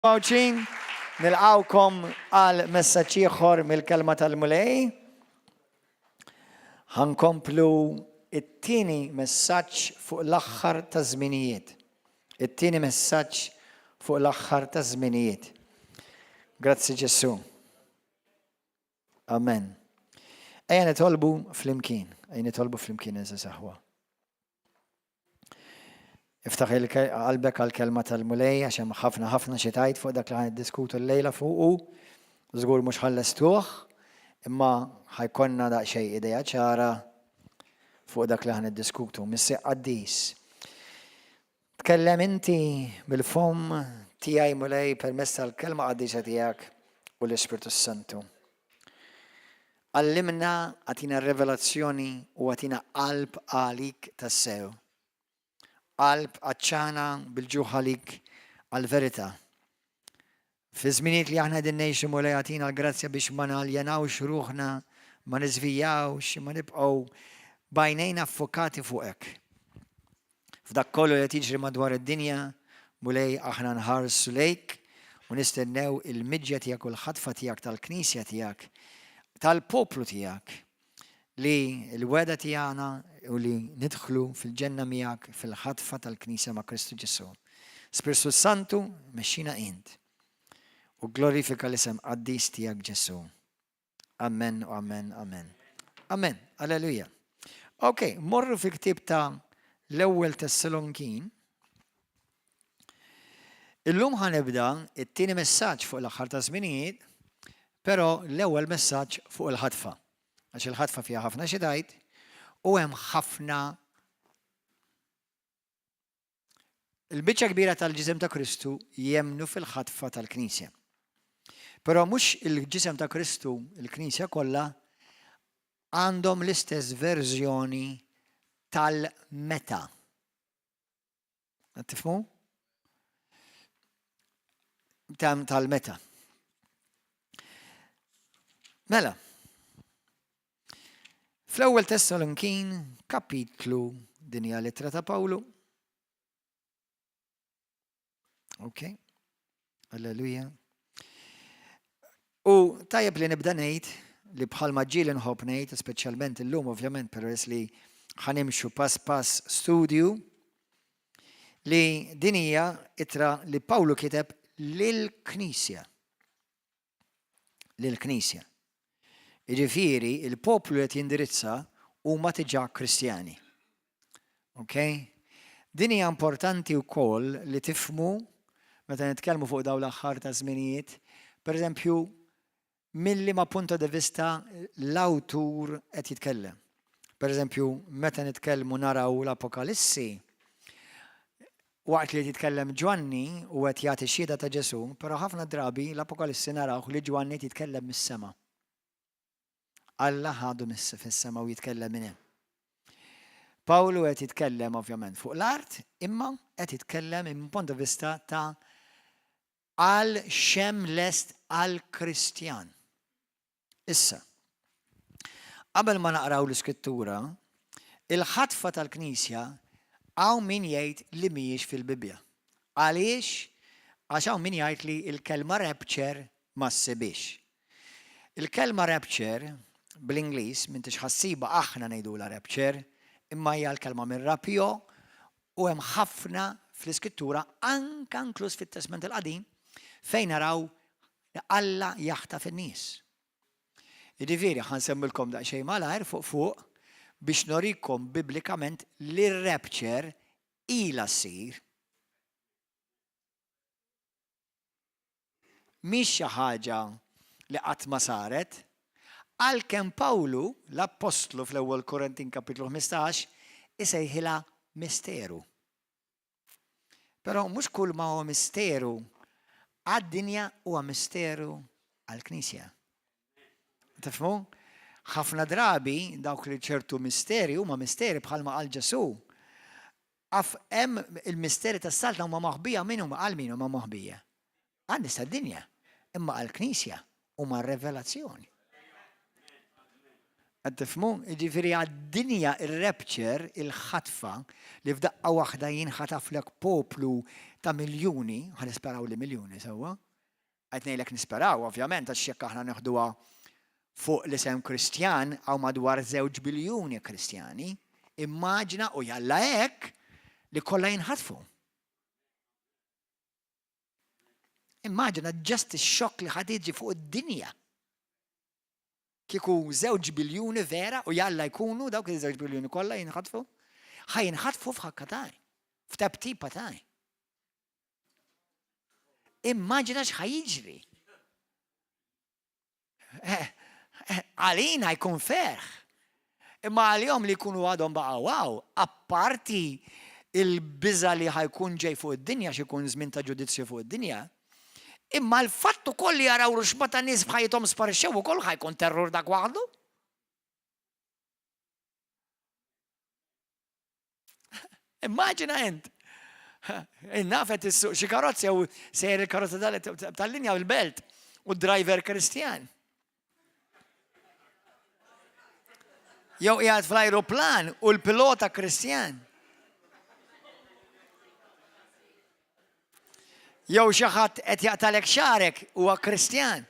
Għawdxin, nilqgħukom għal messaġġ ieħor mill-Kelma tal-Mulej. Ħa nkomplu it-tieni messaġġ fuq l-aħħar ta' żminijiet. It-tieni messaġġ fuq l-aħħar ta' żminijiet. Grazzi Ġesu. Amen. Ejja nitolbu flimkien. Ejja nitolbu flimkien eżaż aħwa. Iftaħ qalbek għall-kelma tal-Mulej għax hemm ħafna ħafna xi tgħid fuq dak li ħa niddiskutu llejla fuqu. Żgur mhux ħa nlestuh, imma ħa jkollna daqsxejn idea ċara fuq dak li ħa niddiskutu. Missier qaddis, tkellem inti bil-fomm tiegħi Mulej permezz tal-kelma qaddisa tiegħek u l-Ispirtu Santu. Għallimna, agħtina revelazzjoni u agħtina qalb għalik tassew. Qalb għatxana bil-ġuħ għalik għall-verità. Fi żminijiet li aħna qegħdin ngħixu Mulej agħtina l-grazzja biex ma naljenawx ruħna, ma niżvijawx, imma nibqgħu b'għajnejna ffokati fuqek. F'dak kollu li qed jiġri madwar id-dinja, Mulej aħna nħarsu lejk u nistennew il-miġja tiegħek u l-ħatfa tiegħek tal-Knisja tiegħek, tal-poplu tiegħek, li l-wegħda tiegħna u li nidħlu fil-ġenna miegħek fil-ħatfa tal-Knisja ma' Kristu Ġesù. Spirtu Santu, mexxina int u glorifika l-isem qaddis tiegħek Ġesù. Amen u amen, amen. Amen, alleluja. Ok, morru fi ktib ta' l-ewwel Tessalonkin. Illum ħanibda it-tieni messaġġ fuq l-aħħar ta' żminijiet, però l-ewwel messaġġ fuq il-ħatfa. Għax il-ħatfa fiha ħafna xi tgħid u hemm ħafna Il-biċċa kbira tal-ġisem ta' Kristu jemmnu fil-ħatfa tal-Knisja. Però mhux il-ġisem ta' Kristu, il-Knisja kollha, għandhom l-istess verżjoni tal-meta. Tifhmu? Tal-meta. Mela, fl-ewwel Tessalonkin, kapitlu din hija l-ittra ta' Pawlu. Ok. Alleluja. U tajjeb li nibda ngħid li bħalma ġieli nħobb ngħid, speċjalment illum ovvjament peress li ħanimxu pass pass studju, li din hija ittra li Pawlu kiteb lill-Knisja. Lill-Knisja. Jiġifieri il-poplu li qed jindirizza huma diġà Kristjani. Ok? Din hija importanti wkoll li tifhmu meta nitkellmu fuq dawn l-aħħar ta' żminijiet, pereżempju, minn liema punto di vista l-awtur qed jitkellem. Pereżempju, meta nitkellmu naraw l-Apokalissi, waqt li qed jitkellem Ġwanni u qed jagħti xhieda ta' Ġesù, però ħafna drabi l-Apokalissi narawh li Ġwanni qed jitkellem mis-sema. Alla ħadu fis-sema u jitkellem minn hemm. Pawlu qed jitkellem ovvjament fuq l-art, imma qed jitkellem minn punt di vista ta' għal x'hemm lest għall-Kristjan. Issa, qabel ma naqraw l-Iskrittura, il-ħatfa tal-Knisja hawn min jgħid li mhijiex fil-Bibbja. Għaliex? Għax hawn min jgħid li l-kelma rapture ma ssibhiex. Il-kelma rapture bl-Ingliż m'intix ħa ssibha aħna ngħidulha rapture, imma hija l-kelma minn rapio u hemm ħafna fl-Iskrittura anke inkluż fit-Testment il-Qadim fejn naraw li Alla jaħtaf in-nies. Jiġifieri ħa nsemmilkom daqsxejn malajr fuq fuq biex norikom biblikament li r-rapture ilha ssir. Mhix xi ħaġa li qatt ma saret, għalkemm Pawlu, l-appostlu fl-Ewwel Korintin kapitlu 15, isejħilha misteru. Però mhux kull ma huwa misteru għad-dinja huwa misteru għall-Knisja. Tifhmu? Ħafna drabi dawk li ċertu misteri huma misteri bħalma qal Ġesù. Af hemm il-misteri tas-saltna huma moħbija min huma għal min huma moħbija? Għan-nies tad-dinja, imma għall-Knisja huma revelazzjoni. Qed tifhmu? Jiġifieri għad-dinja ir-rapture, il-ħatfa, li f'daqqa waħda jinħataflek poplu ta' miljuni, ħa nisperaw li miljuni sewwa. Qed ngħidlek nisperaw, ovvjament, għax jekk aħna neħduha fuq l-isem Kristjan hawn madwar żewġ biljuni Kristjani. Immaġina u jalla hekk li kollha jinħatfu. Immaġina just ix-xokk li ħad jiġi fuq id-dinja. Kieku żewġ biljuni vera u jalla jkunu dawk iż-żewġ biljuni kollha jinħatfu, ħa jinħatfu f'ħakka taj, f'teptipa taj. Immaġina x'ħa jiġri. Eh, eh, għalina jkun ferħ. Imma għalihom li jkunu għadhom baqgħu hawn, apparti il-biża' li ħa jkun ġej fuq id-dinja x'ikun żmien ta' ġudizzju fuq id-dinja, imma l-fatt ukoll li jaraw ruxma ta' nies b'ħajjithom sparixxew ukoll ħa jkun terrur dak waħdu. Immaġina int. Nafet issuq xi karozza jew sejjer il-karozza tal-linja u l-belt u driver Kristjan. Jew qiegħed fl-ajruplan u l-pilota Kristjan. Jew xi ħadd qed jaqtalek xagħrek huwa Kristjan.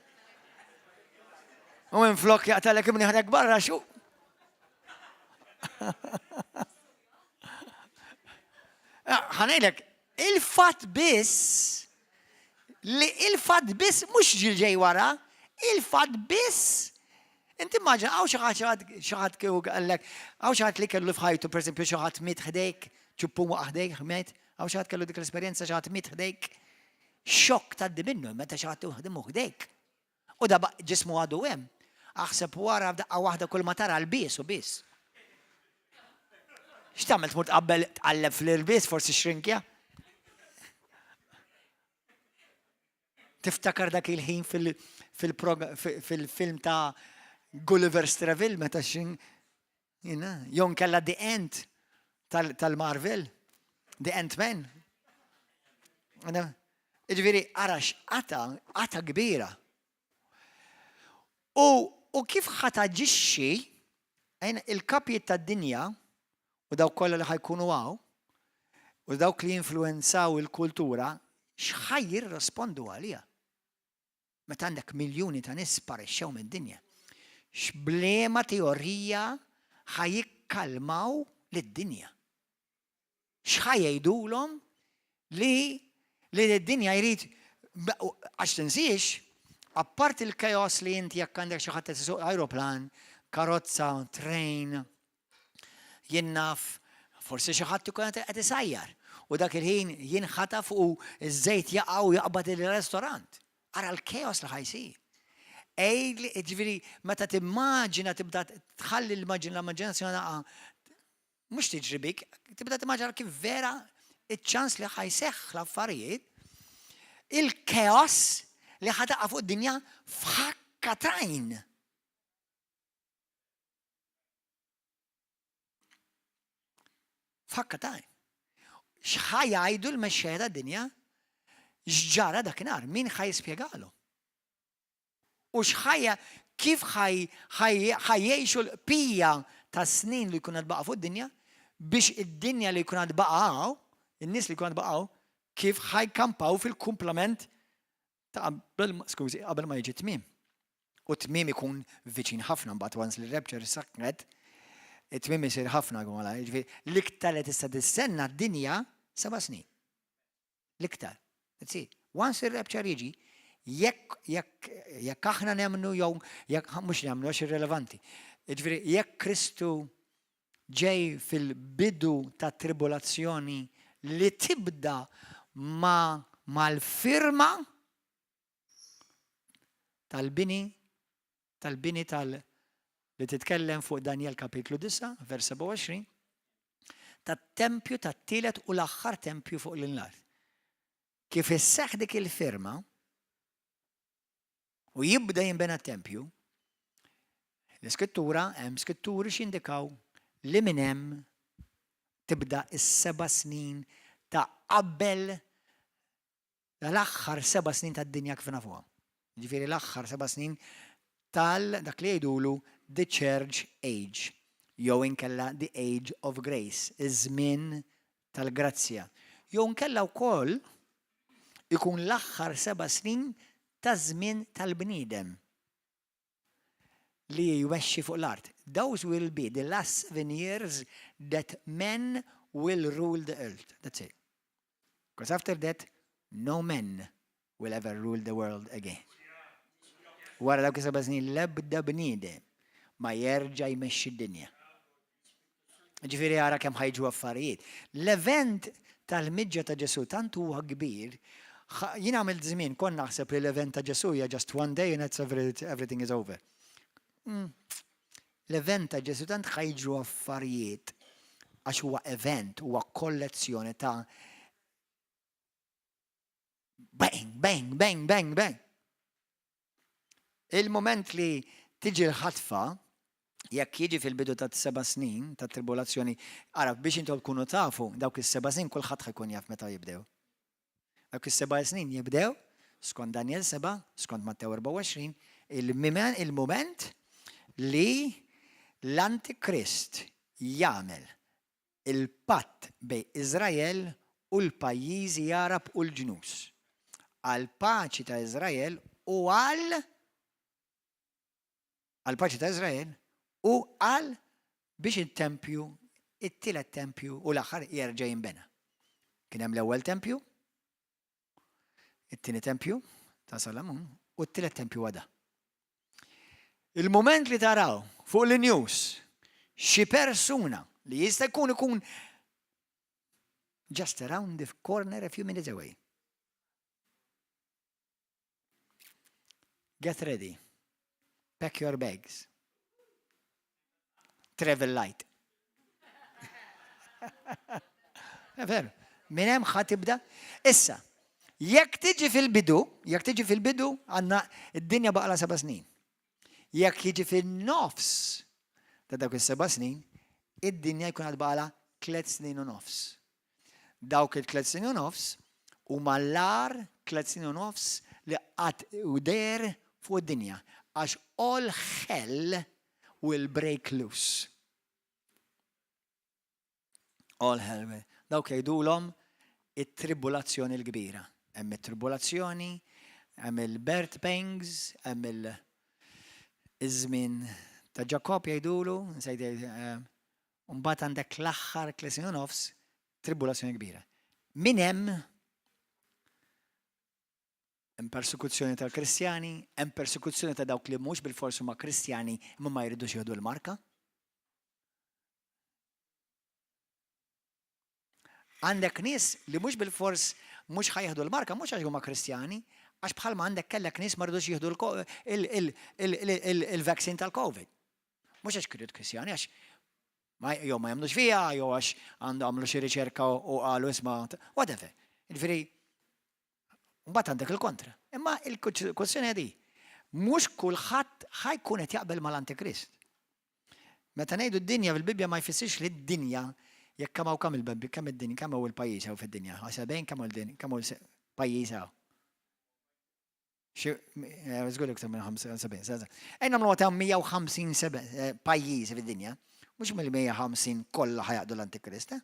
U minflok jaqtalek imnieħrek barra xu. Ħanejlek, il-fatt biss li il-fatt biss mhux ġil ġej wara, il-fatt biss Inti immaġina hawn xi ħadd xi ħadd kieku qallek, hawn xi ħadd li kellu f'ħajtu pereżempju xi ħadd miet ħdejk, ċuppu waqa' ħdejk, miet, hawn xi ħadd kellu dik l-esperjenza xi ħadd miet ħdejk. Xokk tgħaddi minnu meta xi ħadd ħdimu ħdejk. U da ġismu għadu hemm. Aħseb wara f'daqqa waħda kull ma tara lbies u biss. X'tagħmel tmur tqabbel tqalleb fl-ilbies forsi xrinkja? Tiftakar dak il-ħin fil-film ta' Gulliver's Travel meta xin jon kella The Ant tal-Marvel, The Ant-Man. Ġifieri, ara x'qata, qata kbira. U, u kif ħa taġixxi il-kapijiet tad-dinja u dawk kollha li ħa jkunu hawn u dawk li jinfluwenzaw il-kultura x'ħa jirrispondu għaliha? Meta għandek miljuni ta' nies sparixxew mid-dinja. X'bliema teorija ħa jikkalmaw lid-dinja? X'ħa jgħidulhom li li d-dinja jrid għax tinsiex, apparti l-chaos li inti jekk għandek xi ħadd qed isuq ajruplan, karozza, train, jien naf, forsi xi ħadd ikun qed isajjar u dak il-ħin jinħataf u ż-żejt jaqa' u jaqbad il-restorant. Ara l-chaos li ħa jsir. Ejli, ġifieri, meta timmaġina tibda tħalli l-immaġinazzjoni Mhux tiġri bik, tibda timmaġina kif vera iċ-ċans li ħa jseħħ l-affarijiet, il-chaos li ħa taqa' fuq id-dinja f'ħakka t'għajn. F'ħakka t'għajn. X'ħa jgħidu l-mexxejja tad-dinja x'ġara dakinhar, min ħa jispjegalu? U x'ħajja, kif ħa jgħixu l-bqija tas-snin li jkun għad baqa' fuq id-dinja, biex id-dinja li jkun għad baqa' hawn, in-nies li jkun għad baqa' hawn, kif ħa jkampaw fil-kumplament ta' qabel, skużi, qabel ma jiġi t-tmiem. U t-tmiem ikun viċin ħafna mbagħad once li r-rapture sakkret, it-tmiem isir ħafna malajr. Jiġifieri l-iktar li tista' tistenna d-dinja seba' snin. L-iktar. That's it. Once ir-rapture jiġi, jekk jekk jekk aħna nemmnu jew jekk mhux nemmnu għax irrelevanti. Jiġifieri jekk Kristu ġej fil-bidu ta' tribulazzjoni li tibda ma' mal-firma tal-bini tal-bini tal li titkellem fuq Danjel kapitlu 9, vers 27, tat-tempju tat-tielet u l-aħħar tempju fuq l-art. Kif isseħħ dik il-firma u jibda jinbena t-tempju, l-iskrittura hemm skritturi x'jindikaw li minn hemm tibda s-seba' snin ta' qabel l-aħħar seba' snin tad-dinja kif nafuha. Ġifieri l-aħħar seba' snin tal dak li jgħidulu The Church Age jew inkella The Age of Grace, iż-żmien tal-grazzja. Jew inkella wkoll ikun l-aħħar seba' snin taż-żmien tal-bniedem li jmexxi fuq l-art. Those will be the last 7 years that men will rule the earth. That's it. Because after that, no man will ever rule the world again. Wara dawk is-7 snin l-ebda bniedem ma jerġa' jmexxi d-dinja. Ġifieri ara kemm ħa jiġu affarijiet. L-event tal-miġja ta' Ġesu tant huwa kbir, jien għamilt żmien kont naħseb li l-event ta' Ġesu hija just one day and that's everything is over. L-event ta' Ġesu tant ħa jiġu affarijiet għax huwa event, huwa kollezzjoni ta' bang, bang, bang, bang, bang. Il-moment li tiġi l-ħatfa, jekk jiġi fil-bidu ta' 7 snin ta' tribulazzjoni, ara biex intom tkunu tafu, dawk is-7 snin kulħadd ħa jkun jaf meta jibdew. Dawk is-7 snin jibdew, skont Daniel 7, skont Matteo 24, il-moment li l-Antikrist jagħmel il-patt bejn Izrael u l-pajjiżi Arab u l-ġnus. Għal paċi ta' Izrael u għal paċi ta' Izrael u għal biex il-tempju, it-tielet tempju u l-aħħar jerġa' jinbena. Kien hemm l-ewwel tempju, it-tieni tempju ta' Salamun u t-tielet tempju għada. Il-moment li taraw fuq l-news xi persuna li jista' jkun ikun just around the corner, a few minutes away. Get ready. Pack your bags. Travel light. Veru. Minn hemm ħa tibda. Issa, jekk tiġi fil-bidu, jekk tiġi fil-bidu, għandna id-dinja baqgħalha 7 snin. Jekk jiġi fil-nofs ta' dawk is-7 snin, id-dinja jkun għad baqgħalha 3 snin u nofs. Dawk il-3 snin u nofs huma l-agħar 3 snin u nofs li qatt u der fuq id-dinja. Għax all hell will break loose. All hell will. Dawk jgħidulhom it-tribulazzjoni l-kbira. Hemm it-tribulazzjoni, hemm il-birth pangs, hemm il-żmien ta' Ġakob jgħidulu, nsejt, mbagħad għandek l-aħħar 3 snin u nofs tribulazzjoni kbira. Min hemm hemm persekuzzjoni tal-Kristjani, hemm persekuzzjoni ta' dawk li mhux bil-forsi huma Kristjani imma ma jridux jieħdu l-marka. Għandek nies li mhux bil-fors mhux ħa jieħdu l-marka, mhux għax huma Kristjani, għax bħalma għandek kellek nies ma rridux jieħdu il-vaccine tal-Covid. Mhux għax kienu Kristjani, għax jew ma jemmnux fiha, jew għax għandu għamlu xi riċerka u qalu isma' whatever. Ġifieri, mbagħad għandek il-kontra. Imma il-kwestjoni di, mhux kulħadd ħa jkun qed jaqbel mal-Antikrist. Meta ngħidu d-dinja fil-Bibja ma jfissirx li d-dinja jekk kemm hawn kemm il-Bibja, kemm id-dinja, kemm hawn il-pajjiż hawn fid-dinja. 70 kemm il-dinja, kemm il-pajjiż hawn. Żgur iktar minn 75. Ejja nagħmlu għata 150 pajjiż fid-dinja. Mhux mill-150 kollha ħa jaqdu l-Antikrist. Eh?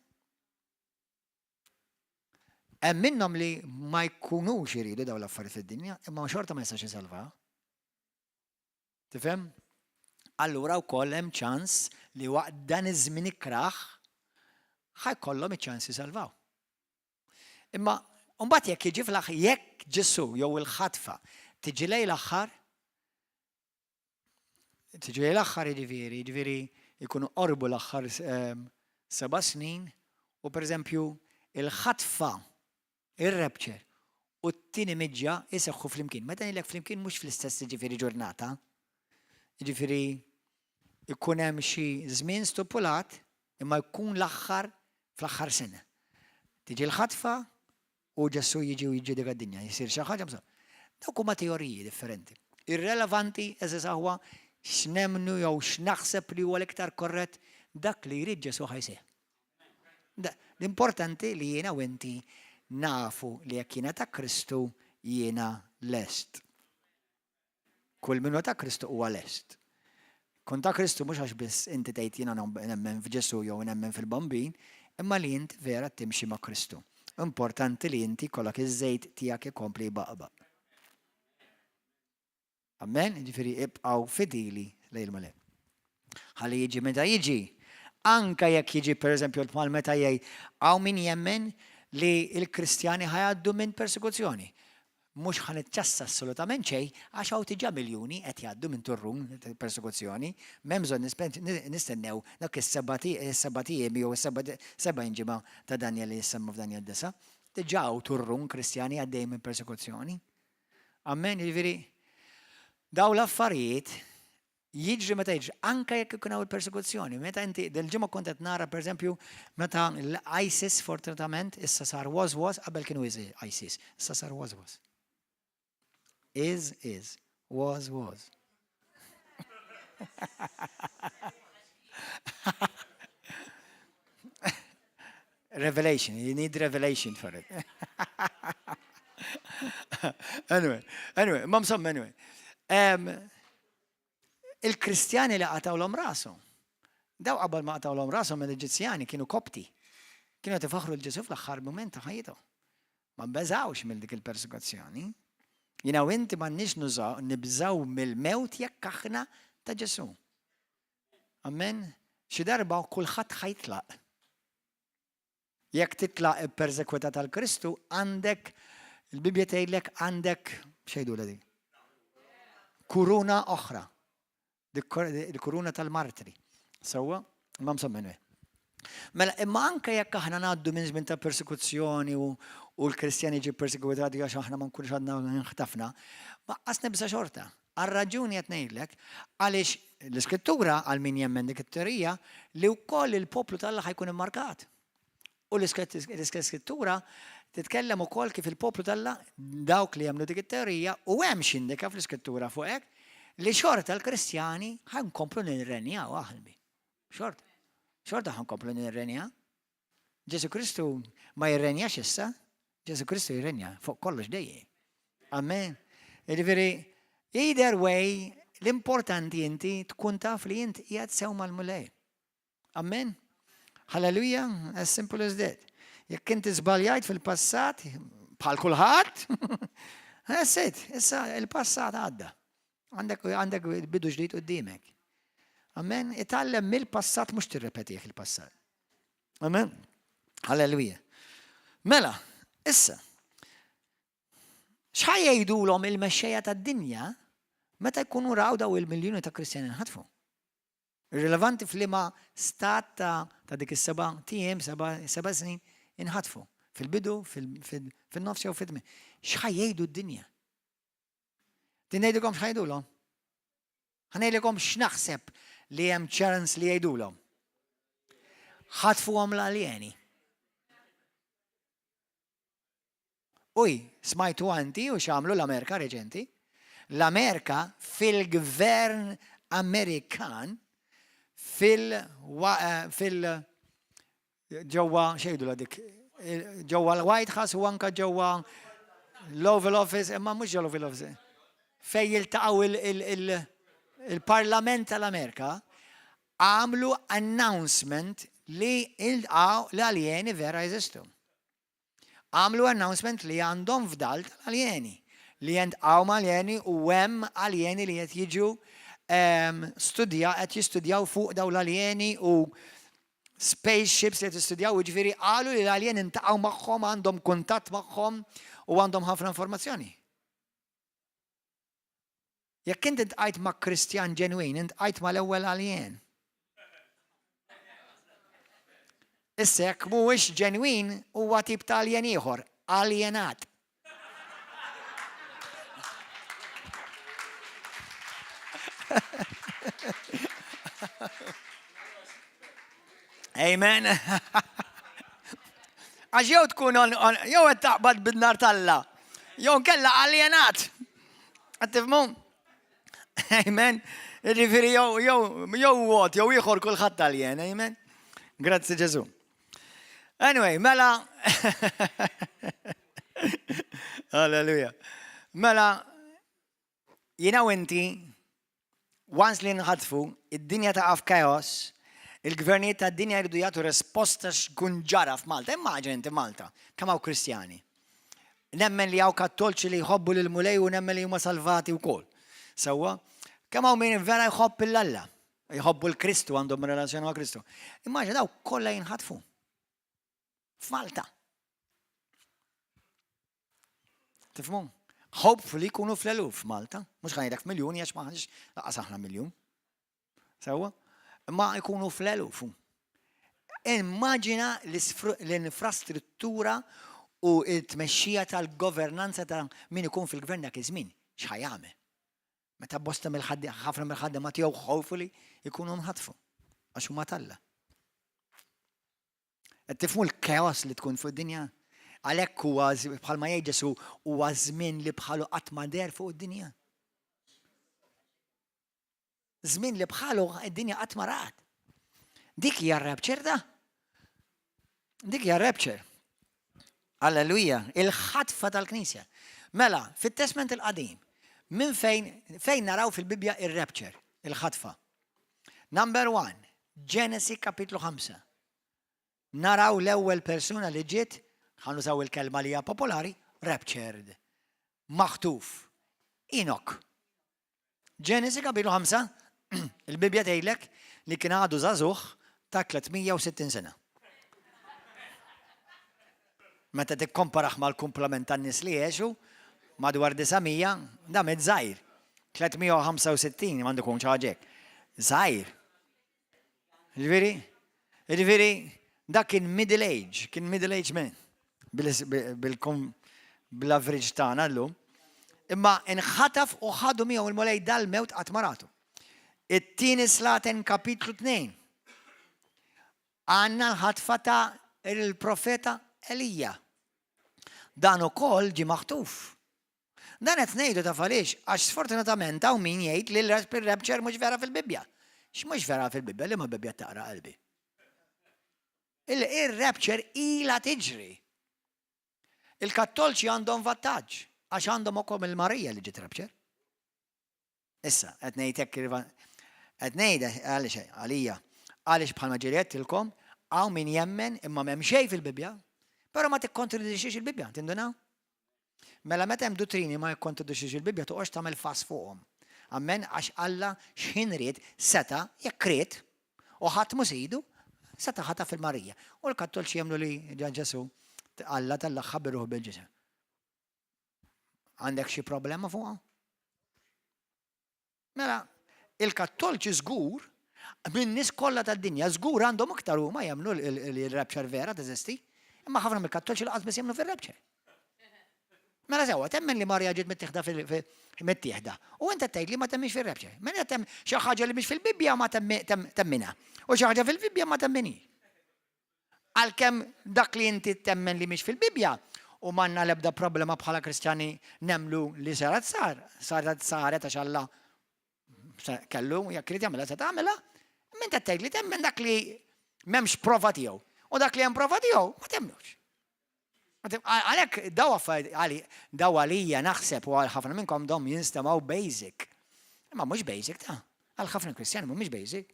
Hemm minnhom li ma jkunux iridu dawn l-affarijiet fid-dinja, imma xorta ma jistax isalva. Tifhem? Allura wkoll hemm ċans li waqt dan iż-żmien ikraħ ħa jkollhom iċ-ċans jisalvaw. Imma mbagħad jekk jiġi fl jekk Ġesu jew il-ħatfa tiġi lejn l-aħħar, tiġi lejn l-aħħar jiġifieri jkunu qorbu l-aħħar 7 snin u pereżempju il-ħatfa, il-rapture u t-tieni miġja jiseħħu flimkien. Meta ngħidlek flimkien mhux fl-istess jiġifieri ġurnata. Jiġifieri ikun hemm xi żmien stipulat imma jkun l-aħħar fl-aħħar sena. Tiġi l-ħatfa u Ġesu jiġi u jiġġudika d-dinja, jisir xi ħaġa bżonn. Dawk huma teoriji differenti. Irrelevanti, għeżież aħwa, x'nemmnu jew x'naħseb li huwa l-iktar korrett, dak li jrid Ġesu ħa jsir. L-importanti li jiena u inti nafu li jekk jiena ta' Kristu jiena lest. Kull minnu ta' Kristu huwa lest. Tkun ta' Kristu mhux għax biss inti tgħid jiena nemmen f'Ġesù jew nemmen fil-Bambin, imma li int vera timxi ma' Kristu. Importanti li inti jkollok iż-żejt tiegħek ikompli jbaqbaq. Amen? Ġifieri ibqgħu fidili lejn il-Mulej. Ħalli jiġi meta jiġi. Anka jekk jiġi pereżempju bħal meta jgħid hawn min jemmen li l-Kristjani ħa jgħaddu minn persekuzzjoni. Mhux ħa niċċassa assolutament xejn għax hawn diġà miljuni qed jgħaddu minn turrun persekuzzjoni. M'hemm bżonn nistennew dak is-sebat ijiem jew is-sebgħin ġimgħa ta' Danjel li jissemma f'Danjel 9. Diġà hawn turrun Kristjani għaddejjin minn persekuzzjoni. Amen, jiġifieri daw l-affarijiet jiġri meta jiġri, anka jekk ikun hawn il-persekuzzjoni. Meta inti dil-ġimgħa kont qed nara pereżempju meta l-ISIS fortunatament issa sar was was qabel kienu ISIS, issa sar was was. Is is, was was. Revelation, you need revelation for it. anyway, anyway, ma msomma anyway. Um, Il-Kristjani li qatgħulhom rashom. Daw qabel ma qatgħulhom rashom l-Eġizzjani kienu Kopti. Kienu qed ifaħħru 'l Ġesù fl-aħħar mument ta' ħajjithom. Ma beżgħux minn dik il-persekuzzjoni. Jiena u inti m'għandniex nużaw nibżgħu mill-mewt jekk aħna ta' Ġesù. Amen. Xi darba kulħadd ħa jitlaq. Jekk titlaq ippersekwitat għal Kristu, għandek, il-Bibbja tgħidlek għandek, x'jgħidulha din? Kuruna oħra. Il-kuruna tal-martri. Sewwa? Imma insomma anyway. Mela, imma anke jekk aħna ngħaddu minn żmien ta' persekuzzjoni u, u l-Kristjani ġi persekuwitati għax aħna ma nkunux għadna nħtafna, ma qas nibża' xorta. Għar-raġuni qed ngħidlek, għaliex l-Iskrittura, għal min jemmen dik it-teorija, li wkoll il-poplu t'Alla ħa jkun immarkat. U l-Iskrittura titkellem ukoll kif il-poplu t'Alla, dawk li jemmnu dik it-teorija, u hemm x'indika fl-Iskrittura fuq hekk, li xorta l-Kristjani ħa nkomplu nirrenjaw aħlbi. Xorta. Xorta ħa nkomplu nirrenjaw. Ġesu Kristu ma jirrenjax issa, Ġesu Kristu jirrenja fuq kollox dejjem. Amen. Jiġifieri, either way, l-importanti inti tkun taf li int qiegħed sew mal-Mulej. Amen. Halleluja, as simple as that. Jekk inti żbaljajt fil-passat, bħal kulħadd, that's it, issa il-passat għadda. Għandek għandek bidu ġdid qudiemek. Amen. Itgħallem mill-passat mhux tirrepetih il-passat. Amen. Halleluja. Mela, issa, x'ħa jgħidulhom il-mexxejja tad-dinja meta jkunu raw daw il-miljuni ta' Kristjani nħatfu? Irrilevanti f'liema stat ta' ta' dik is-seba' tiem, seba' seba' snin inħatfu. Fil-bidu, fin-nofs jew fit-tmiem. X'ħa jgħidu d-dinja? Din ngħidilkom x'ħa jgħidulhom? Ħa ngħidilkom x'naħseb li hemm ċans li jgħidulhom. Ħatfuhom l-aljeni. Uj, smajtu għanti u x'għamlu l-Amerika reċenti? L-Amerika fil-gvern Amerikan fil eh, fil ġewwa xejdu la dik ġewwa l-White House u anka ġewwa l-Oval Office, imma mhux ġewwa l-Oval Office. Fej jiltaqgħu il-Parlament tal-Amerika għamlu announcement li l-aljeni vera jeżistu. Għamlu announcement li għandhom fdal tal-aljeni, li jentqgħu ma' aljeni u hemm aljeni li qed jiġu ehm, studja qed jistudjaw fuq dawn l-aljeni u spaceships li qed jistudjaw, jiġifieri qalu li l-aljeni ntaqgħu magħhom, għandhom kuntatt magħhom u għandhom ħafna informazzjoni. Jekk inti ntqajt ma' Kristjan ġenwin, intqajt mal-ewwel aljen. Issa jekk mhuwiex ġenwin, huwa tip ta' aljen ieħor, aljenat. Amen. Għax jew tkun jew qed taqbad bin-nar t'Alla, jew nkella aljenat. Qed tifhmu? Amen. Jiġifieri jew jew jew wot jew ieħor kulħadd aljen, amen. Grazzi Ġesu. Anyway, mela Alleluja. Mela jiena u inti Once li nħatfu, id-dinja taqa' f'kaos, il-gvernijiet tad-dinja jridu jagħtu risposta x'kun ġara f'Malta. Immaġina inti Malta, kemm hawn Kristjani. Nemmen li hawn Kattolċi li jħobbu lil Mulej u nemmen li huma salvati wkoll. Sewwa, kemm hawn min vera jħobb 'l Alla, jħobbu l-Kristu għandhom relazzjoni ma' Kristu. Immaġina daw kollha jinħatfu. F'Malta. Tifhmu? Hopefully jkunu fl-eluf f'Malta, mhux ħa ngħidlek f'miljuni għax maħniex laqas aħna miljun. Sewwa? Imma jkunu fl-eluf. Immaġina l-infrastruttura u t-tmexxija tal-governanza ta' min ikun fil-gvern dak iż-żmien, x'ħa jagħmel? Meta bosta mill-ħaddiema, ħafna mill-ħaddiema tiegħu hopefully jkunu nħatfu għax huma t'Alla. Qed tifhmu l-chaos li tkun fuq id-dinja? Għalhekk huwa bħalma jgħid Ġesù huwa żmien li bħalu qatt ma deher fuq id-dinja. Żmien li bħalu id-dinja qatt ma rat. Dik hija r-rapture da. Dik hija rapture. Alleluja, il-ħatfa tal-Knisja. Mela, fit-Testment il-Qadim, minn fejn fejn naraw fil-Bibbja ir-rapture, il-ħatfa. Number one, Ġenesi kapitlu 5. Naraw l-ewwel persuna li ġiet, ħa nużaw il-kelma li hija popolari, raptured. Maħtuf. Enoch. Ġenesi kapitlu 5, il-Bibbja tgħidlek li kien għadu żagħżugħ ta' 360 sena. Meta tikkomparah mal-kumplament tan-nies li għexu, madwar 900, da miet żgħir. 365 m'għandu jkun xi ħaġa hekk. Żgħir. Jiġifieri, jiġifieri dak kien middle age, kien middle age man. Bil-average tagħna llum. Imma inħataf u ħadu miegħu il-Mulej dal-mewt qatt ma ratu. It-tieni Slaten kapitlu 2. Għandna l-ħatfa ta' il-profeta Elija. Dan ukoll ġie maħtuf. Dan qed ngħidu taf għaliex? Għax sfortunatament hawn min jgħid li l-rapture mhux vera fil-Bibbja. X'mhux vera fil-Bibbja? Liema Bibbja taqra qalbi? Il-rapture ilha tiġri. Il-Kattolċi għandhom vantaġġ għax għandhom ukoll il-Marija li ġiet rapture. Issa, qed ngħid hekk qed ngħid għaliex għalija għaliex bħalma ġieli għedtilkom hawn min jemmen imma m'hemm xejn fil-Bibbja, però ma tikkontradixxix il-Bibbja, tindunaw? Mela meta hemm duttrini ma jikkontradixxix il-Bibbja toqgħodx tagħmel fass fuqhom. Amen, għax Alla x'ħin ried seta' jekk ried u ħadd mhu sidu, seta' ħataf il-Marija. U l-Kattolċi jemmnu li Ġesù Alla tellagħha bir-ruħ bil-ġisem. Għandek xi problema fuqha? Mela, il-Kattolċi żgur, minn nies kollha tad-dinja, żgur għandhom iktar huma jemmnu li l-rapture vera teżisti, imma ħafna mill-Kattolċi laqas biss jemmnu fir-rapture. Mela sewwa, temmen li Marija ġiet mittieħda mittieħda. U inta tgħid li ma temminx fir-rapture. Mela tem xi ħaġa li mhix fil-Bibbja ma temminha. U xi ħaġa fil-Bibbja ma temminhi. Għalkemm dak li inti temmen li mhix fil-Bibbja, u m'għandna l-ebda problema bħala Kristjani nemmnu li saret sar, saret saret għax Alla kellu jekk irid jagħmilha se tagħmilha, imma inti tgħid li temmen dak li m'hemmx prova tiegħu. U dak li hemm prova tiegħu ma temmnux. Għalhekk daw affarijiet daw għalija naħseb u għal ħafna minnkom dom jinstemaw basic. Imma mhux basic ta' għal ħafna Kristjani mhumiex basic.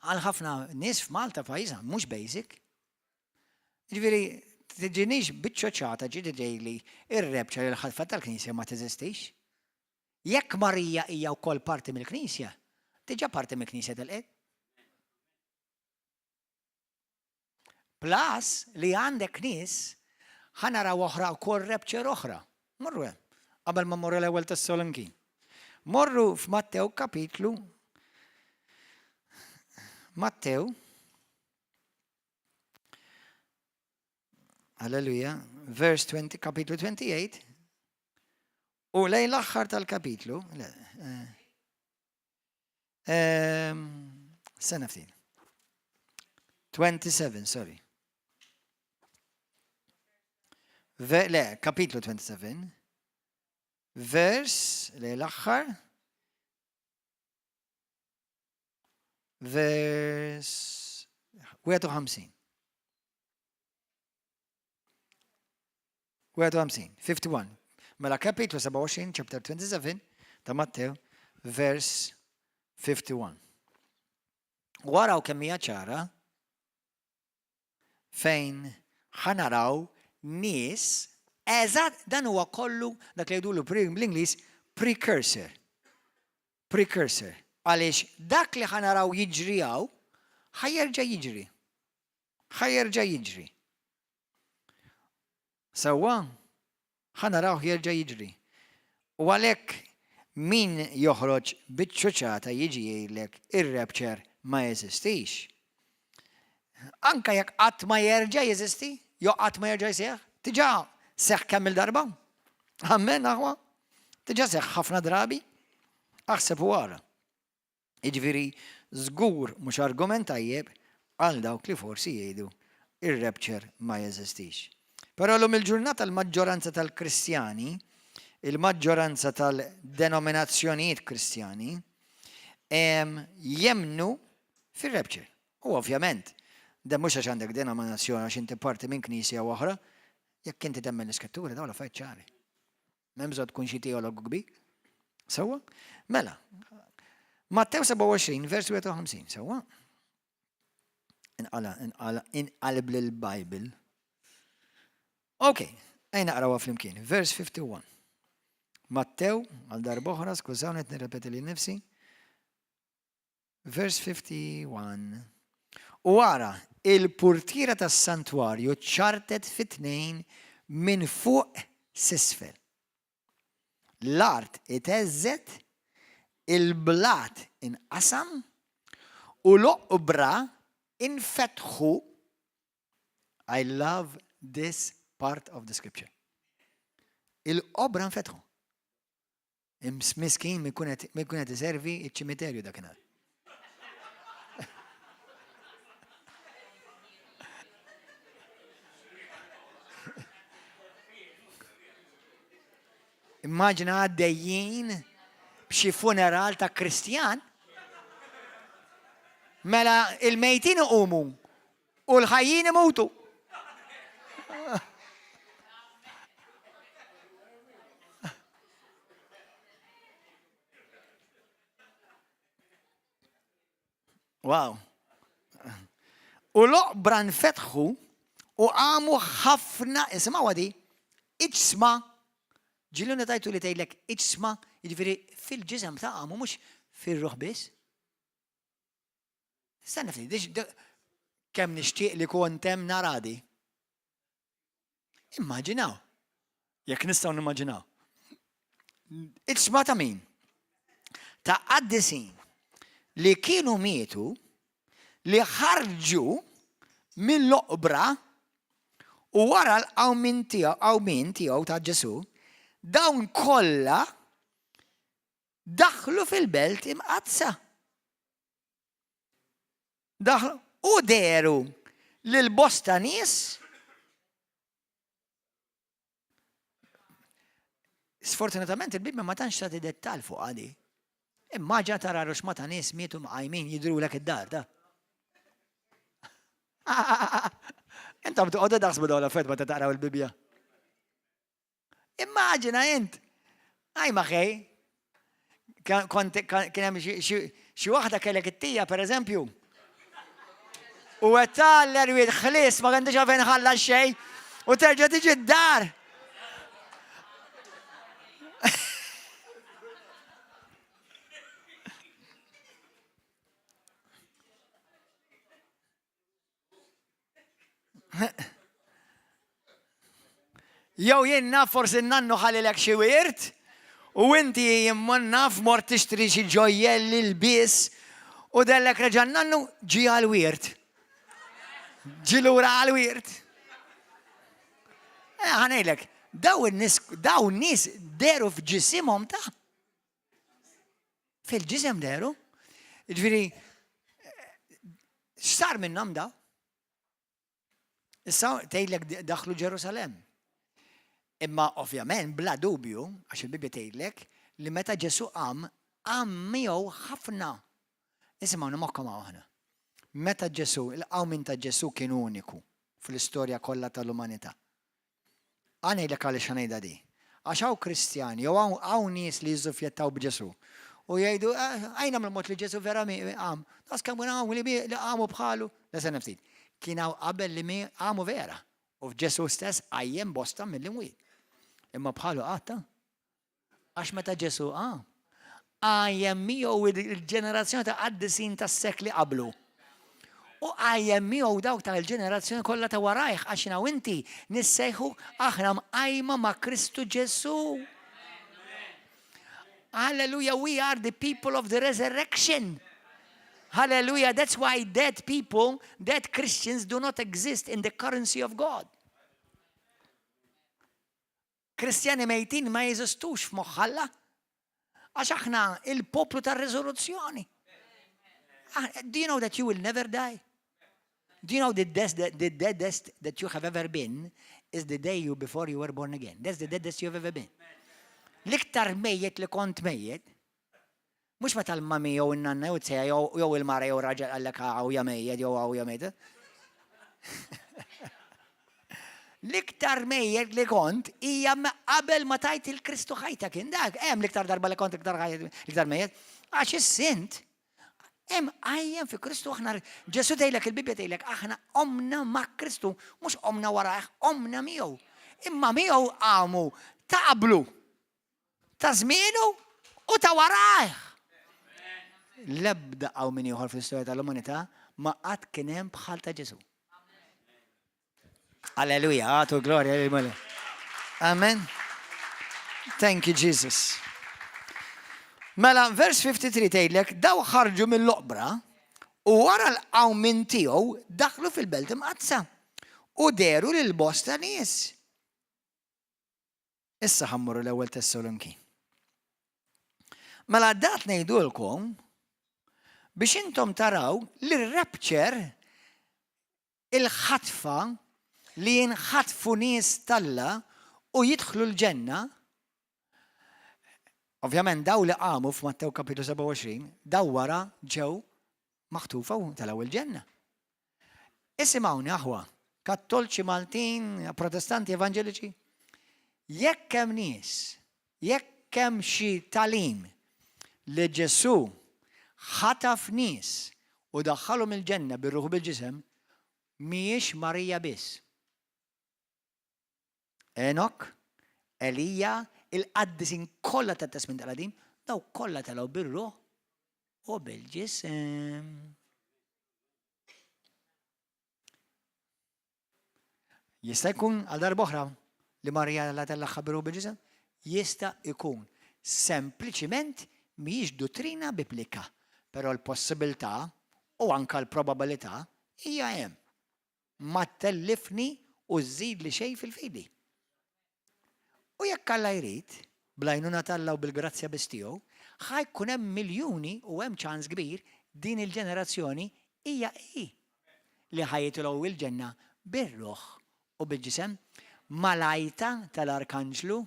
Għal ħafna nies f'Malta pajjiżna mhux basic. Ġifieri tiġinix biċċoċata ġiedi tgħidli ir-rebċa li l-ħalfa tal-Knisja ma teżistix. Jekk Marija hija wkoll parti mill-Knisja, diġà parti mill-Knisja telqet. Plus li għandek nies ħa naraw oħra wkoll rapture oħra. Morru hemm. Qabel ma morru l-ewwel Tessalonikin. Morru f'Mattew kapitlu Mattew Alleluja, verse 20, kapitlu 28, u lejn l-aħħar tal-kapitlu, eh, Sena ftit. 27, sorry. Le, kapitlu 27. Vers, le l-axħar. Vers 51. 51, 51. Mela kapitlu 27, chapter 27 ta' Mattew, vers 51. U araw kemm hija ċara fejn ħa naraw nies eżatt dan huwa kollu dak li jgħidulu bl-Ingliż precursor. Precursor. Għaliex dak li ħa naraw jiġri hawn ħa jerġa' jiġri. Ħa jerġa' jiġri. Sewwa? Ħa narawh jerġa' jiġri. U għalhekk min joħroġ biċ-ċuċata jiġi jgħidlek ir-rapture ma jeżistix. Anke jekk qatt ma jerġa' jeżisti, jew qatt ma jerġa' jseħħ, diġà seħħ kemm-il darba. Amen, aħwa? Diġà seħħ ħafna drabi. Aħseb u ara. Jiġifieri żgur mhux argument tajjeb għal dawk li forsi jgħidu ir-rapture ma jeżistix. Però llum il-ġurnata l-maġġoranza tal-Kristjani, il-maġġoranza tal-denominazzjonijiet Kristjani, jemmnu fir-rapture. U ovvjament, dan mhux għax għandek denominazzjoni għax inti parti minn knisja oħra, jekk inti temmen l-iskrittura dawn l-affarijiet ċari. M'hemm bżonn tkun xi teologu kbir. Sewwa? Mela, Mattew 27, vers 51, sewwa? Inqala, inqala, inqalb lill-Bible. Ok, ejna naqrawha flimkien. Vers 51. Mattew, għal darb'oħra, skużawni qed nirrepeti li nifsi. Vers 51. U ara, il-purtiera tas-santwarju ċċartet fi tnejn minn fuq s'isfel. L-art itheżżet, il-blat inqasam, u l-oqbra infetħu. I love this part of the scripture. Il-qobra nfetħu. Miskin min ikun qed iservi ċ-ċimiterju dakinhar. Immaġina għaddejjin b'xi funeral ta' Kristjan. Mela il-mejtin iqumu U l-ħajjin imutu. Wow. U l-oqbra nfetħu u qamu ħafna, isimgħu għadi, iġsma, ġilu tajtu li tgħidlek iġsma, jiġifieri fil-ġisem ta' qamu mhux fir-ruħ biss. Stenna ftit, kemm nixtieq li kont hemm naradi. Immaġinaw. Jekk nistgħu nimmaġinaw. Iġsma ta' min? Ta' qaddisin li kienu mietu li ħarġu mill-oqbra u wara l-qawmin tiegħu ta' Ġesu, dawn kollha daħlu fil-belt imqaddsa. Daħlu u dehru lil bosta nies. Sfortunatament il-Bibbja ma tantx tagħti dettal fuq għadi. Immaġina tara ruxma ta' nies mietu mqajmin jidrulek id-dar ta'. Intom toqgħodu taħsbu dawn l-affarijiet meta taqraw il-Bibbja. Immaġina int! Għaj maħej, kont kien hemm xi waħda kellek it-tija pereżempju. U qed tal-erwiet ħlies ma għandix għalfejn ħalla xejn u terġa' tiġi d-dar. Jew jien naf forsi n-nannu ħalilek xi wirt u inti jimman naf mort tixtri xi ġojjelli lbies u dellek reġa' nannu ġi għal-wirt. Ġi lura għal-wirt. Eh, ħanejlek, daw in-nies daw nies deru f'ġisimhom ta' Fil-ġisem deru. Ġifieri, x'sar minnhom daw? Issa tgħidlek daħlu Ġerusalemm. Imma ovvjament bla dubju, għax il-Bibbja tgħidlek li meta Ġesu qam, qam miegħu ħafna. Isimgħu nimokkom aħna. Meta Ġesu, il-qawmin ta' Ġesu kien uniku fl-istorja kollha tal-umanità. Ħa ngħidlek għaliex ħa ngħidha di. Għax hawn Kristjani jew hawn nies li jiżżufjettaw b'Ġesù. u jgħidu għajna mill-mod li Ġesu vera qam. Das kemm hawn li qamu bħalu. La se ftit. Kien hawn qabel li qamu vera. U f'Ġesu stess qajjem bosta mill-imwiet. Imma bħalu qatta. Għax meta Ġesu qam, qajjem miegħu il-ġenerazzjoni ta' qaddisin tas-sekli qablu. U qajjem miegħu dawk tal-ġenerazzjoni kollha ta' warajh għax jiena u inti nissejħu aħna mqajma ma' Kristu Ġesu. Hallelujah, we are the people of the resurrection. Hallelujah, that's why dead people, dead Christians do not exist in the currency of God. Kristjani mejtin ma jeżistux f'moħħ Alla. Għax aħna il-poplu tar-reżoluzzjoni. Ah, do you know that you will never die? Do you know the, death, the, the deadest that you have ever been is the day you before you were born again. That's the deadest you have ever been. L-iktar mejjet li kont mejjet, mhux meta l-mami jew in-nanna jew t-sejja jew il-mara jew raġel għallek għaw ja mejjet jew għaw ja mejjet. L-iktar mejjet li kont hija qabel ma tajt il-Kristu ħajta kien dak. Hemm l-iktar darba li kont iktar l-iktar mejjet. Għax is-sint hemm qajjem fi Kristu aħna Ġesu tgħidlek il-Bibbja tgħidlek aħna omna ma' Kristu, mhux omna warajh, omna miegħu. Imma miegħu qamu ta' qablu, ta' żmienu u ta' warajh. L-ebda qawmien ieħor fl-istorja tal-umanità ma qatt kien hemm bħal ta' Ġesu. Alleluja, għatu glorja lil Mulej. Amen. Thank you, Jesus. Mela, vers 53 tgħidlek, daw ħarġu mill-oqbra u wara l-qawmin tiegħu daħlu fil-belt imqaddsa u deru lil bosta nies. Issa ħammuru l-ewwel Tessalonki. Mela dat ngħidulkom biex intom taraw li r-rapture il-ħatfa li jinħatfu nies t'Alla u jidħlu l-ġenna, ovvjament daw li qamu f'Mattew kapitlu 27, daw wara ġew maħtufa u telgħu il-ġenna. Isimgħuni aħwa, kattolċi Maltin, protestanti, evanġeliċi, jekk hemm nies, jekk hemm xi tagħlim li Ġesù ħataf nies u daħħalhom il-ġenna bir-ruħ u bil-ġisem, mhijiex Marija biss. Enok, Elija, il-qaddisin kollha tat-Testment il-Qadim, daw kollha telgħu bir-ruħ u bil-ġisem. Jista' jkun għal darb'oħra li Marija la tellagħha bir-ruħ bil-ġisem? Jista' jkun. Sempliċiment mhijiex duttrina biblika, però l-possibilità u anke l-probabilità hija hemm. Ma ttellifni u żżidli xejn fil-fidi. U jekk Alla jrid, bl-għajnuna t'Alla u bil-grazzja biss tiegħu, ħa jkun hemm miljuni u hemm ċans kbir din il-ġenerazzjoni hija hi li ħa jitilgħu il-ġenna bir-ruħ u bil-ġisem mal-għajta tal-arkanġlu,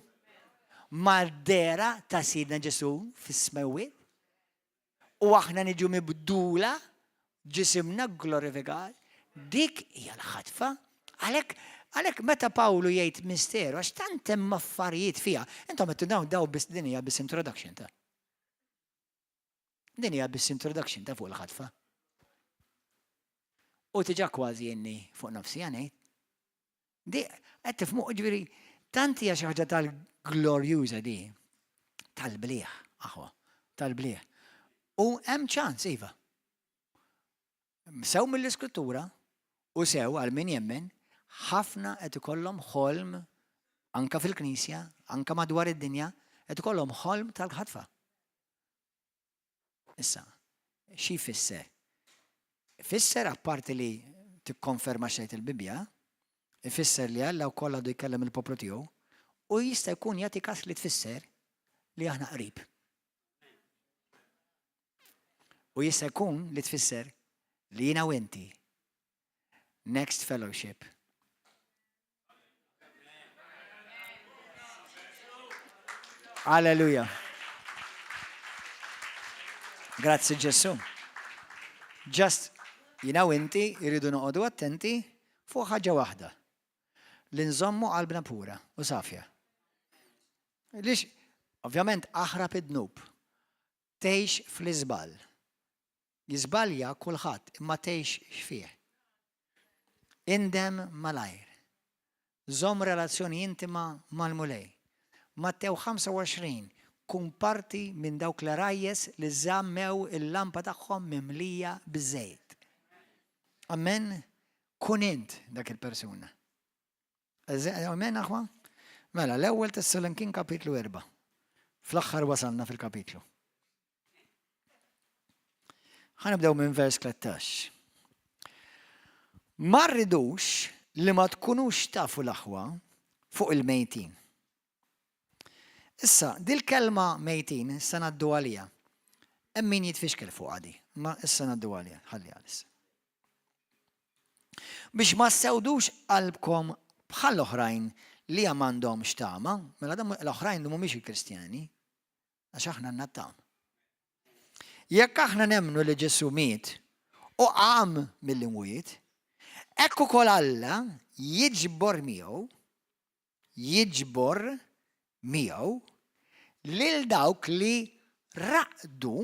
mad-dehra ta' Sidna Ġesù fis-smewwiet. U aħna niġu mibdula, ġisimna gglorifikat, dik hija l-ħatfa. Għalhekk, għalhekk meta Pawlu jgħid misteru, għax tant hemm affarijiet fiha, intom qed dawn daw biss din hija biss introduction ta'. Din hija biss introduction ta' fuq il-ħatfa. U tiġa kważi jenni fuq nofsi ngħid. Di, qed tifhmu, ġifieri, tant hija xi ħaġa tal-glorjuża di, tal-bliħ, aħwa, tal-bliħ. U hemm ċans, iva. Sew mill-iskrittura u sew għal min jemmen, ħafna qed ikollhom ħolm anka fil-knisja, anka madwar id-dinja, qed ikollhom ħolm tal-ħatfa. Issa, xi jfisser? Ifisser apparti li tikkonferma xejn il-Bibbja, ifisser li Alla wkoll għadu jkellem il-poplu tiegħu u jista' jkun jagħti każ li tfisser li aħna qrib. U jista' jkun li tfisser li jiena u inti next fellowship Alleluja. Grazzi Ġesu. Just, jina u inti jridu noqogħdu attenti fuq ħaġa waħda. Li nżommu qalbna pura u safja. Lix, ovvjament, aħrab id-dnub. Tgħix fl-iżball. Jiżbalja kulħadd, imma tgħix fih. Indem malajr. Żomm relazzjoni intima mal-Mulej. Mattew 25, Kun parti minn dawk l-għarajjes li żammew il-lampa tagħhom mimlija biż-żejt. Amen? Kun int dak il-persuna. Amen, aħwa? Mela, l-ewwel Tessalonikin kapitlu 4. Fl-aħħar wasalna fil-kapitlu. Ħa nibdew minn vers 13. Ma rridux li ma tkunux tafu l-aħwa fuq il-mejtin. Issa, dil-kelma mejtin, issa ngħaddu għalija. Hemm min jitfixkel fuq għadi, ma issa ngħaddu għalija, ħalli għalis. Biex ma ssewdux qalbkom bħal oħrajn li m'għandhomx tama, mela l-oħrajn mhumiex il-Kristjani, Għax aħna għandna t-tama. Jekk aħna nemmnu li Ġesù miet u qam mill-imwiet, hekk ukoll Alla jiġbor miegħu jiġbor miegħu lil dawk li raqdu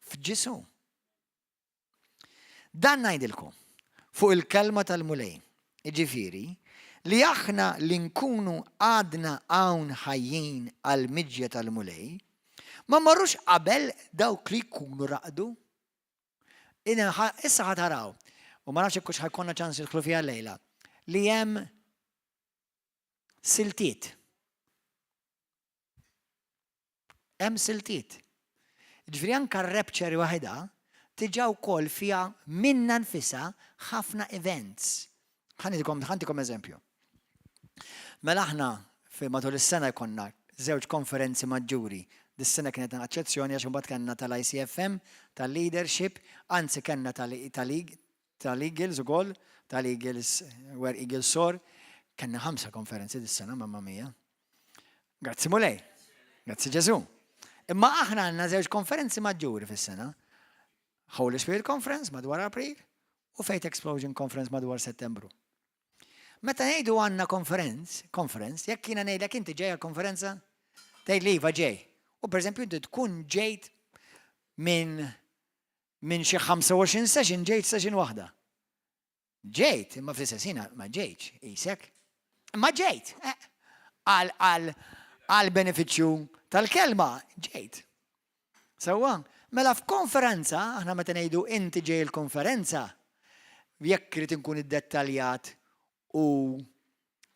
f'Ġesù. Dan ngħidilkom fuq il-kelma tal-Mulej, jiġifieri li aħna li nkunu għadna hawn ħajjin għall-miġja tal-Mulej, ma mmorrux qabel dawk li jkunu raqdu. Issa ħa taraw, u ma nafx jekk hux ħa jkollna ċans nidħlu fiha llejla, li hemm siltiet. Hemm siltiet. Ġifieri anke r-rapture waħedha diġà wkoll fiha minnha nfisha ħafna events. Ħa nagħtikom eżempju. Mela aħna fi matul is-sena jkollna żewġ konferenzi maġġuri. Dis-sena kienet eċċezzjoni għax imbagħad kellna tal-ICFM, tal-leadership, anzi kellna tal-Eagles ukoll, tal-Eagles Where Eagles Soar. Kellna ħamsa konferenzi dis-sena, mamma mia. Grazzi Mulej. Grazzi Ġesu. Imma aħna għandna żewġ konferenzi maġġuri fis-sena. Holy Spirit Conference madwar April u Faith Explosion Conference madwar Settembru. Meta ngħidu għandna conference, conference, jekk jiena ngħidlek inti ġej għal-konferenza, tgħid li iva ġej. U pereżempju inti tkun ġejt minn minn xi 25 session ġejt session waħda. Ġejt, imma fl-istess ħin ma ġejtx, qisek. Imma ġejt, eh, għal benefiċċju tal-kelma, ġejt. Sewwa, mela f'konferenza, aħna meta ngħidu inti ġej il-konferenza, jekk irid inkun iddettaljat u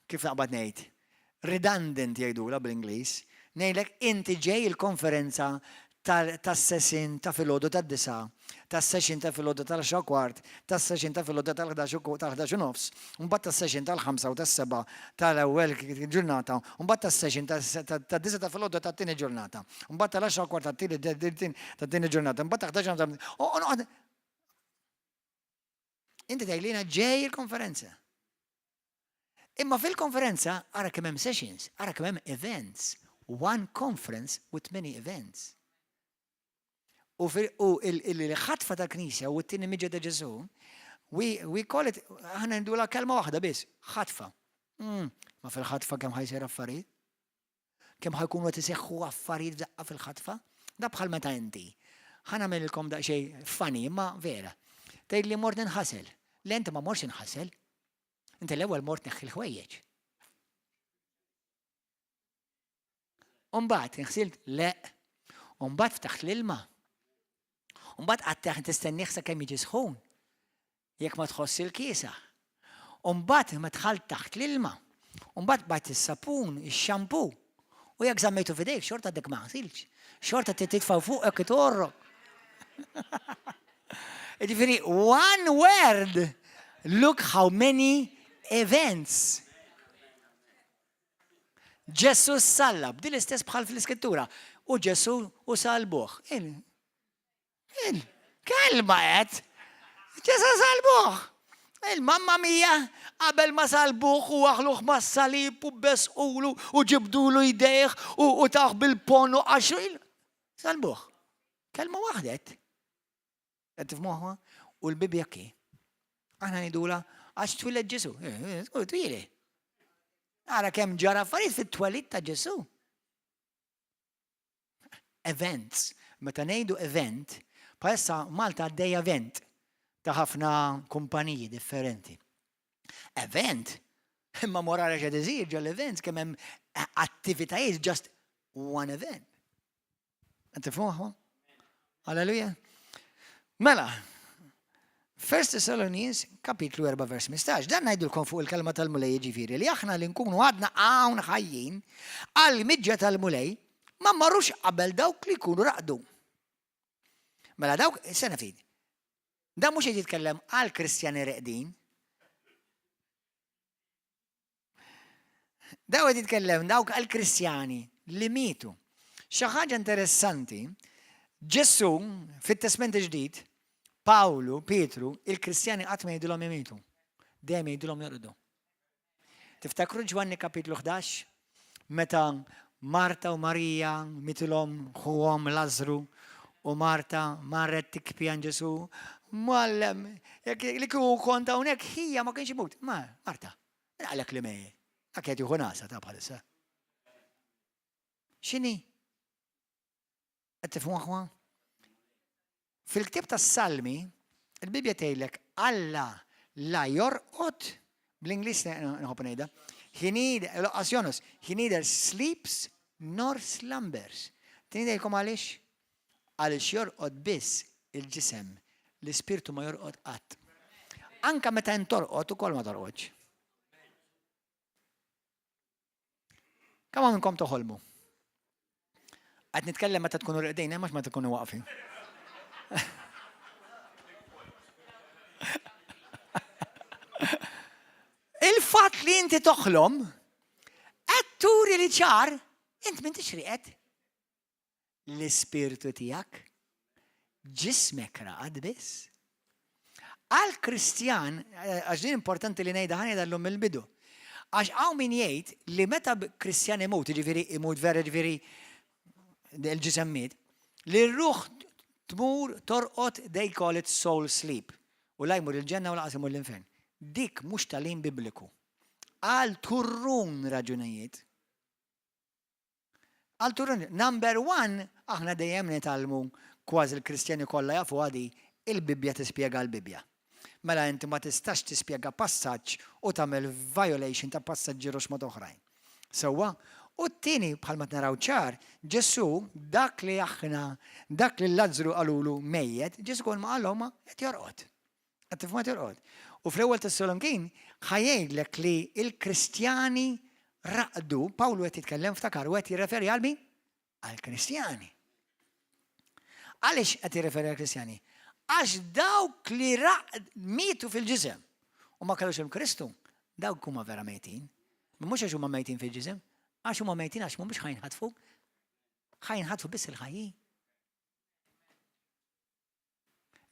kif naqbad ngħid, redundant jgħidula bl-Ingliż, ngħidlek inti ġej il-konferenza tas-session ta' filgħodu tad-disgħa, tas-session ta' filgħodu tal-għaxra u kwart, tas-session ta' filgħodu tal-ħdax u tal-ħdax u nofs, u mbagħad tas-session tal-ħamsa u tas-sebgħa tal-ewwel ġurnata, u mbagħad tas-session tad-disgħa ta' filgħodu tat-tieni ġurnata, u mbagħad tal-għaxra u kwart tat-tieni ġurnata, mbagħad ta' ħdax u noqgħod Inti tgħid li jiena ġej il-konferenza. Imma fil-konferenza ara kemm hemm sessions, ara kemm hemm events. One conference with many events. U il-ħatfa tal-Knisja u t-tieni miġja ta' Ġesù, we call it, aħna ngħidulha kelma waħda biss, ħatfa. Mm, ma fil-ħatfa kemm ħa jsir affarijiet? Kemm ħa jkunu qed iseħħu affarijiet f'daqqa fil-ħatfa? Da bħal meta inti. Ħa nagħmilkom daqsxejn funny, imma vera. Tgħid li mort ninħasel. Le inti ma morx inħasel. Inti l-ewwel mort neħħi l-ħwejjeġ. Umbagħad inħsilt le. Umbagħad ftaħt l-ilma. Umbagħad qatt tistennieh sakemm jiġi sħun. Jekk ma tħoss il-kiesa. Umbagħad ma dħalt taħt l-ilma. Umbagħad bajt is-sapun, ix-xampu. U jekk żammejtu f'idejk, xorta dik ma ħsilx. Xorta titfaw fuq hekk itorrok. Ġifieri, one word, look how many events. Ġesu sallab, din l-istess bħal fl-iskrittura. U Ġesu u salbuh. Il, il, kelma qed. Ġesu salbuh. Il-mamma mia, qabel ma salbuh u waħluh ma salib u besqulu u ġibdulu jdejh u taħ bil-pon u għaxru. Salbuh. Kelma waħda qed. Qed tifhmuha? U l-Bibbja ki. Aħna ngħidula għax twiled Ġesu. Eh, eh, twili. Ara kemm ġara affarijiet fit-twelid ta' Ġesu. Events. Meta ngħidu event, bħalissa Malta għaddejja event ta' ħafna kumpaniji differenti. Event, imma mor ara x'qed isir ġol-events kemm hemm attivitajiet just one event. Qed tifhmu? Alleluja. Mela, First Thessalonians kapitlu 4 vers 15. Dan ngħidulkom fuq il-kelma tal-Mulej jiġifieri li aħna li nkunu għadna hawn ħajjin għal miġġa tal-Mulej ma marrux qabel dawk li jkunu raqdu. Mela dawk, sena fid. Dan mhux qed jitkellem għal Kristjani reqdin. Daw qed jitkellem dawk għal Kristjani li mietu. Xi ħaġa interessanti, Ġesù fit-Testment il-Ġdid, Pawlu, Pietru, il-Kristjani qatt ma jgħidulhom imitu. Dejjem jgħidulhom jorqdu. Tiftakru Ġwanni kapitlu 11? Meta Marta u Marija mitilhom ħuhom Lażru u Marta marret tikpi għand Ġesù, Mgħallem, jekk li kieku kont hawnhekk ħija ma kienx imut. Ma, Marta, min qalek li mejjet? Dak qed jieħu nasa ta' bħalissa. X'inhi? Qed tifhmu aħwa? Fil-ktieb tas-Salmi, il-Bibbja tgħidlek Alla la jorqod, bl-Ingliż nħobb ngħidha, he neither, laqqas jonos, he neither sleeps nor slumbers. Tgħidilkom għaliex? Għaliex jorqod biss il-ġisem, l-ispirtu ma jorqod qatt. Anka meta int torqod ukoll ma torqodx. Kemm hawn minnkom toħolmu? Qed nitkellem meta tkunu reqdin, eh, mhux meta tkunu waqfin. Il-fatt li inti toħlom qed turi li ċar int m'intix rieqed. L-ispirtu tiegħek, ġismek raqad biss. Għal Kristjan, għax din importanti li ngħidha ħa ngħidha llum mill-bidu. Għax hawn min jgħid li meta Kristjan imut, jiġifieri imut vera jiġifieri il-ġisem miet, li r-ruħ tmur torqod they call it soul sleep. U la jmur il-ġenna u laqas imur l-infern. Dik mhux tagħlim bibliku. Għal turrun raġunijiet. Għal Number one, aħna dejjem nitgħallmu kważi l-Kristjani kollha jafu għadi, il-Bibbja tispjega l-Bibbja. Mela inti ma tistax tispjega passaġġ u tagħmel violation ta' passaġġi roxmot oħrajn. Sewwa? U t-tieni, bħalma naraw ċar, Ġesù dak li aħna, dak li Lazzru qalulu mejjet, Ġesù kull ma qalhom qed jorqod. Qed tifhmu qed jorqod. U fl-ewwel Tessalonikin ħa jgħidlek li l-Kristjani raqdu, Pawlu qed jitkellem ftakar u qed jirreferi għal min? Għall-Kristjani. Għaliex qed jirreferi għall-Kristjani? Għax dawk li raqd mietu fil-ġisem u ma kellux il-Kristu, dawk huma vera mejtin. Mhux għax huma mejtin fil-ġisem, għax huma mejtin għax mhumiex ħajnħatfu. Ħajnħatfu biss il-ħajjin.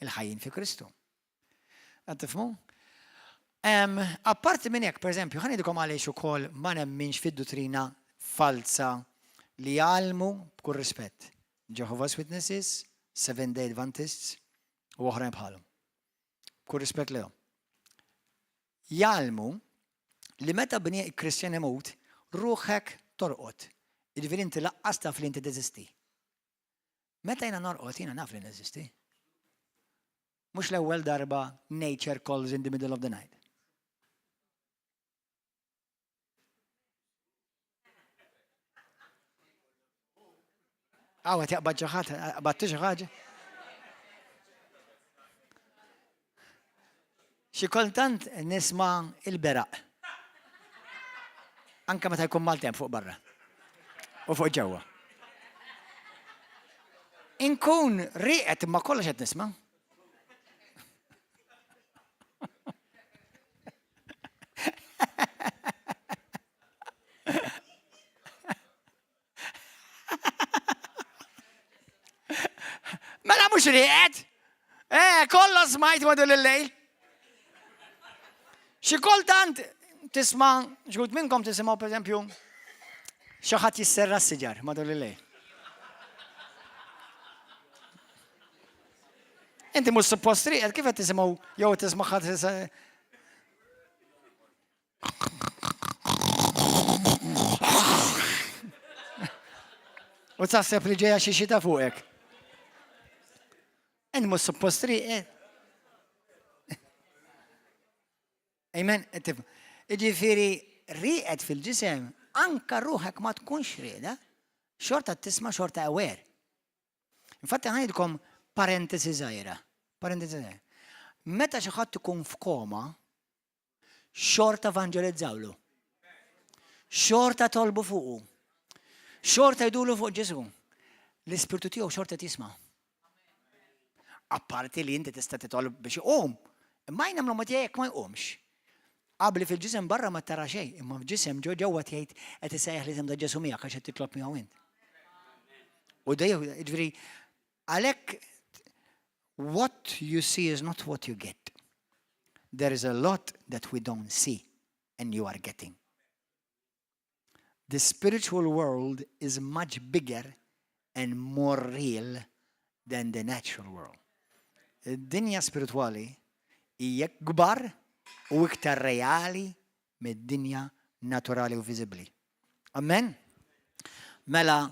Il-ħajjin fi Kristu. Qed tifhmu? Apparti minn hekk, pereżempju, ħa ngħidilkom għaliex ukoll ma nemminx fid-duttrina falza li jgħallmu b'kull rispett. Jehovah's Witnesses, Seventh Day Adventists u oħrajn bħalhom. B'kull rispett lehom. Jgħallmu li meta bni Kristjan imut, ruħek torqod. Jiġifieri inti laqqas taf li inti teżisti. Meta jiena norqod jiena naf li neżisti. Mhux l-ewwel darba nature calls in the middle of the night. Għawa jaqbad xi ħadd, qbadtu xi ħaġa. Xi kultant nisma' il-beraq. Anke meta jkun maltemp fuq barra. U fuq ġewwa. Inkun rieqed imma kollox qed nisma'. Mela mhux rieqed! Eh, kollha smajt madul il-lejl. Xi kultant tisma' xi minnkom tisimgħu pereżempju xi ħadd jisserra s-siġar madul il-lejl. Inti mhux suppost rieqed kif qed tisimgħu jew tisma' ħadd U taħseb li ġejja xi xita fuqek. Int mhux suppost rieqed. Amen. Jiġifieri rieqed fil-ġisem, anka ruħek ma tkunx rieda, xorta tisma' xorta aware. Infatti ħa ngħidilkom parentesi żgħira. Parentesi żgħira. Meta xi ħadd ikun f'koma, xorta evanġelizzawlu. Xorta tolbu fuqu. Xorta jdulu fuq Ġesu. L-ispirtu tiegħu xorta tisma'. Apparti li inti tista' titolb biex iqum, imma jien nagħmlu ma tiegħek ma jqumx. Qabli fil-ġisem barra ma tara xejn, imma f'ġisem ġo ġewwa tgħid qed isejjaħ l-isem ta' Ġesu miegħek għax qed titlob miegħu int. U dejjem, ġifieri, għalhekk what you see is not what you get. There is a lot that we don't see and you are getting. The spiritual world is much bigger and more real than the natural world. Id-dinja spiritwali hija kbar u iktar reali mid-dinja naturali u viżibbli. Amen? Mela,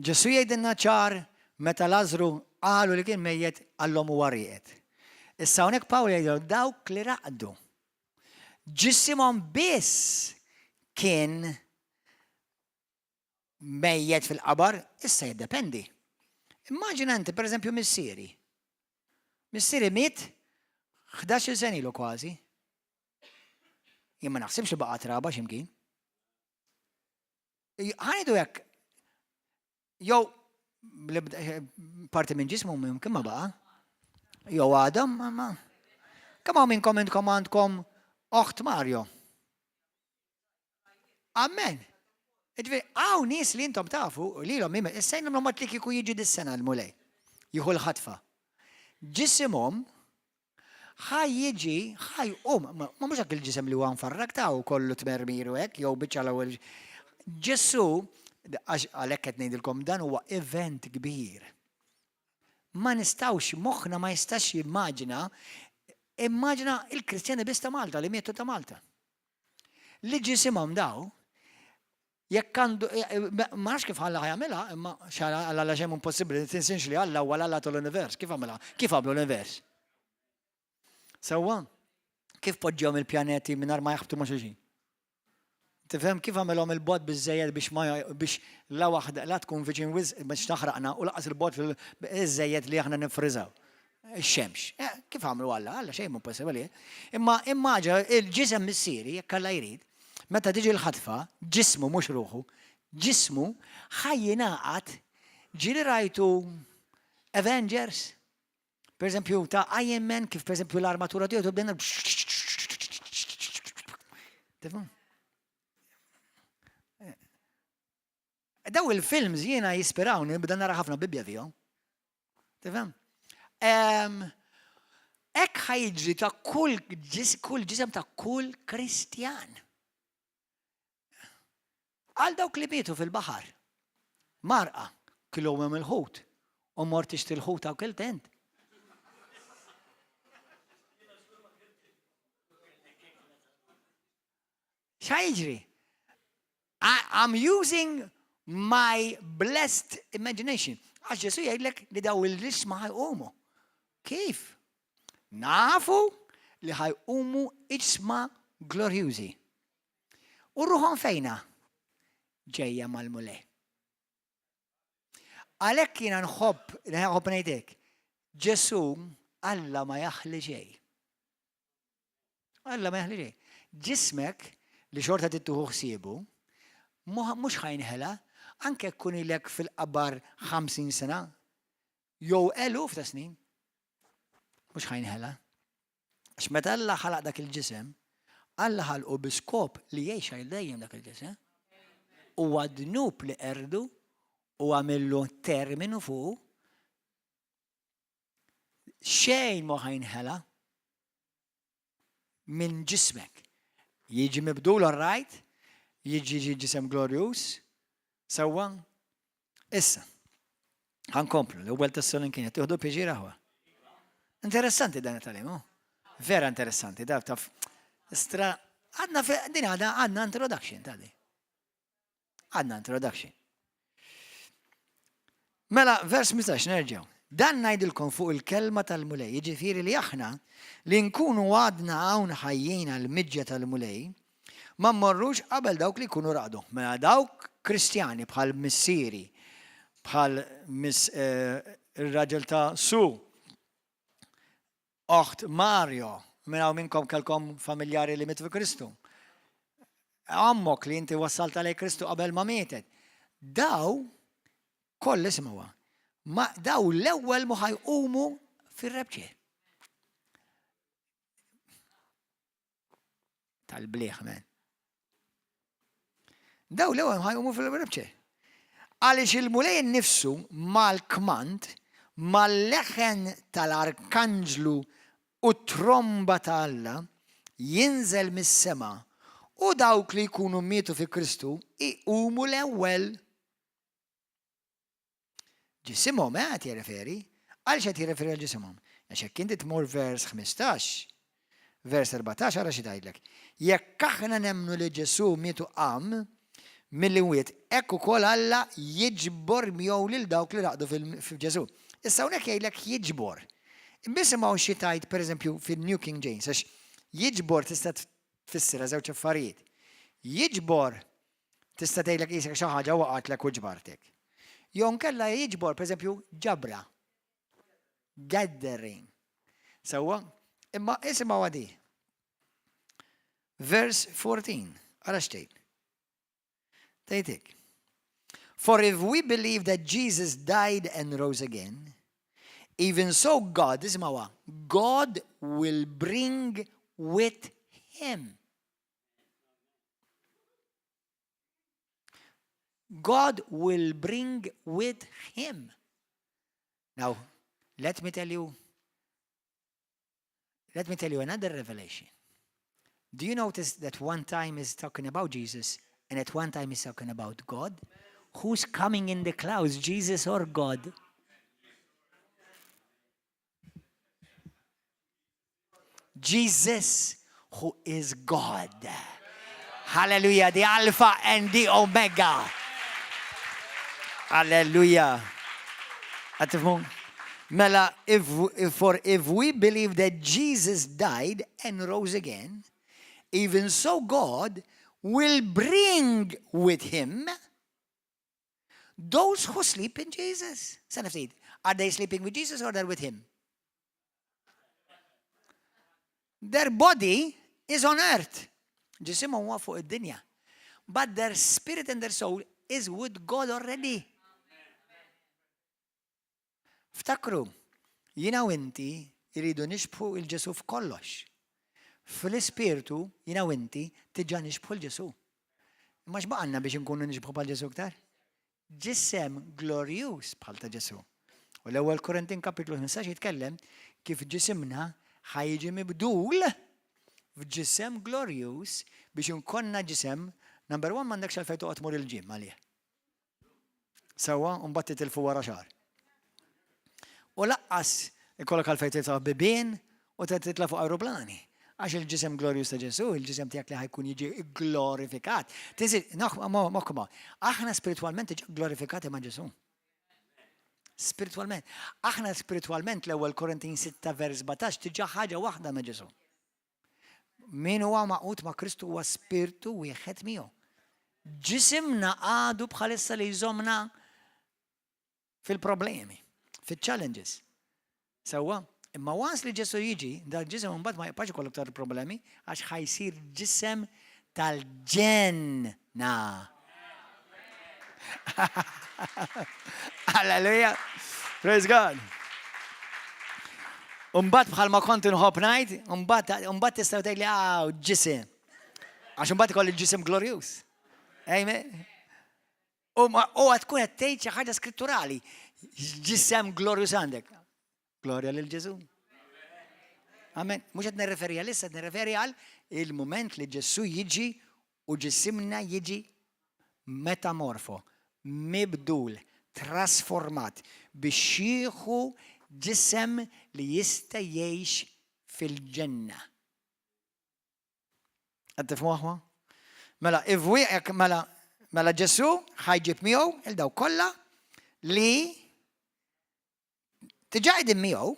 Ġesù jgħidilna ċar meta Lażru qalu li kien mejjet qallhom huwa rieqed. Issa hawnhekk Pawl jgħidilhom dawk li raqdu. Ġisimhom biss kien mejjet fil-qabar, issa jiddependi. Immaġina inti, per eżempju, missieri. Missieri miet 11 sena ilu kważi. Jien ma naħsibx li baqa' traba x'imkien. Ħanidu hekk, jew parti minn ġismu minn ma baqa', jew għadam, ma. Kemm hawn minnkom intkom għandkom oħt Mario? Amen. Ġifieri, hawn nies li intom tafu li l-om issa jnamlu mat li kieku jiġi dis-sena l-mulej. Jieħu l-ħatfa. Ġisimhom ħa jiġi, ħa jqum, ma mhux dak il-ġisem li huwa mfarrak ta' u kollu tmermir u hekk, jew biċċa l-ewwel. Ġesù, għax għalhekk qed ngħidilkom dan huwa event kbir. Ma nistgħux, moħħna ma jistax jimmaġina, immaġina il-Kristjani biss ta' Malta li mietu ta' Malta. Li ġisimhom daw, jekk għandu, ma nafx kif Alla ħajamilha, imma Alla xejn impossibbli, tinsinx li Alla huwa l-Alla tal-univers, kif għamilha? Kif għamlu l-univers? Sewwa, kif poġġihom il-pjaneti mingħajr ma jaħbtu ma' xulxin? Tifhem kif għamilhom il-bot biżejjed biex ma biex la waħda la tkun viċin wisq biex taħraqna u laqas il-bot biżejjed li aħna nifriżaw. Ix-xemx. Eh, kif għamlu Alla? Alla xejn mhu possibbli. Imma immaġina il-ġisem missieri jekk Alla jrid, meta tiġi l-ħatfa, ġismu mhux ruħu, ġismu ħa jingħaqad ġieli rajtu Avengers, per eżempju ta' Iron Man, kif per eżempju l-armatura tiegħu tibda Tifhom? Daw il-films jiena jispirawni nibda nara ħafna Bibbja fihom. Tifhem? Hekk ħajġri ta' kull kull ġisem ta' kull Kristjan. Għal dawk li mietu fil-baħar. Marqa, kilu hemm il-ħut u mort tixtri l-ħut hawn kilt int. X'ħa jiġri? I'm using my blessed imagination. Għax Ġesu jgħidlek li daw il-risma ħajqumu. Kif? Nafu li ħajqumu iġsma glorjużi. U ruħhom fejna? Ġejja mal-Mulej. Għalhekk jiena nħobb, nħobb ngħidlek, Ġesu Alla ma jaħli xejn. Alla ma jaħli xejn. Ġismek li xorta tittuħu ħsiebu, mhux ħajnħela, anke kun ilek fil-qabar 50 sena, jew eluf ta' snin, mhux ħajnħela. Għax meta Alla ħalaq dak il-ġisem, Alla ħalqu bi skop li jgħix għal dejjem dak il-ġisem. Huwa dnub li qerdu u għamillu terminu fuq. Xejn ma ħajnħela minn ġismek. Jiġi mibdul rajt, jiġi ġisem glorjuż, sewwa. Issa, ħankomplu, l-ewwel Tessalonikin qed tieħdu pjaċir aħwa. Interessanti dan it-tagħlim, oh. Vera interessanti, da taf. Stra, għadna din għadna għadna introduction tadi. Għadna introduction. Mela, vers 15 nerġgħu. Dan ngħidilkom fuq il-kelma tal-Mulej, jiġifieri li aħna li nkunu għadna hawn ħajjin għall-miġja tal-Mulej, ma mmorrux qabel dawk li jkunu raqdu. Mela dawk Kristjani bħal missieri, bħal ir-raġel ta' Su, oħt Mario, minn hawn minnkom kellkom familjari li mietu fi Kristu. Ommok li inti wassalt għalej Kristu qabel ma mietet. Daw Kollha isimgħuha. Ma daw l-ewwel mu ħajqumu fir-rebċe. Tal-bliħ, men. Daw l-ewwel ħajqumu fil-rebċe. Għaliex il-Mulej nifsu mal-kmand, mal-leħen tal-arkanġlu u tromba ta' Alla jinżel mis-sema u dawk li jkunu mietu fi Kristu iqumu l-ewwel. Ġisimhom, eh, qed jirreferi. Għaliex qed jirreferi għal ġisimhom? Għax jekk inti tmur vers 15, vers 14 ara xi tgħidlek. Jekk aħna nemmnu li Ġesù miet u qam mill-imwiet, hekk ukoll Alla jiġbor miegħu lil dawk li raqdu f'Ġesù. Issa hawnhekk jgħidlek jiġbor. Imma xi tgħid pereżempju fin-New King James, għax jiġbor tista' tfissirha żewġ affarijiet. Jiġbor Tista' tgħidlek qisek xi ħaġa waqgħetlek u ġbartek. Jew nkella jiġbor, pereżempju, ġabra. Gathering. Sewwa? Imma isimgħu għadi. Verse 14. Ara x'tgħid. Tgħidek. For if we believe that Jesus died and rose again, even so God, isimgħuha, God will bring with him. God will bring with him. Now, let me tell you, let me tell you another revelation. Do you notice that one time is talking about Jesus and at one time is talking about God? Who's coming in the clouds, Jesus or God? Jesus who is God. Hallelujah, the Alpha and the Omega. Hallelujah. Għatifmu? Mela, if, if, for if we believe that Jesus died and rose again, even so God will bring with him those who sleep in Jesus. Sena ftit, are they sleeping with Jesus or they're with him? Their body is on earth. Ġisimhom huwa fuq id-dinja. But their spirit and their soul is with God already. Ftakru, jina u inti jridu nixbħu il-Ġesu f'kollox. Fl-ispirtu, jina u inti tiġa nixbħu l-Ġesu. Imma x'baqalna biex inkunu nixbħu bħal Ġesu iktar? Ġisem glorjuż bħal ta' Ġesù. U l-ewwel Korintin kapitlu 15 jitkellem kif ġisimna ħa jiġi mibdul f'ġisem glorjuż biex inkonna ġisem number one m'għandekx għalfejn toqgħod tmur il-ġim għalih. Sewwa, u mbagħad titilfu wara xahar. U laqqas ikollok għalfejn titla' bibien u titla' fuq aeroplani. Għax il-ġisem glorjuż ta' Ġesù, il-ġisem tiegħek li ħajkun jiġi glorifikat. Tinsi, moħħkom aħna spiritwalment diġà glorifikati ma' Ġesù. Spiritwalment. Aħna spiritwalment l-ewwel Korintin 6 vers 17 diġà ħaġa waħda ma' Ġesù. Min huwa magħqud ma' Kristu huwa spirtu wieħed miegħu. Ġisimna għadu bħalissa li jżomna fil-problemi, fil-challenges. Sewwa, imma once li Ġesu jiġi, dal-ġisem mbagħad ma jibqax ikollu iktar problemi għax ħa jsir ġisem tal-ġenna. Alleluja. Praise God. Umbat bħalma kont inħobb ngħid, umbat tistgħu tgħid li għaw ġisem. Għax imbagħad ikolli ġisem glorjuż. Amen. U għad tkun qed tgħid xi ħaġa skritturali. Ġisem glorjuż għandek. Glorja lil Ġesu. Amen. Mhux qed nirreferi għal issa, qed nirreferi għal il-mument li Ġesu jiġi u ġisimna jiġi metamorfo, mibdul, trasformat biex jieħu ġisem li jista' jgħix fil-ġenna. Qed tifhmu aħwa? Mela, if we, mela, mela Ġesu ħa jġib miegħu il daw kollha li Diġà qegħdin miegħu,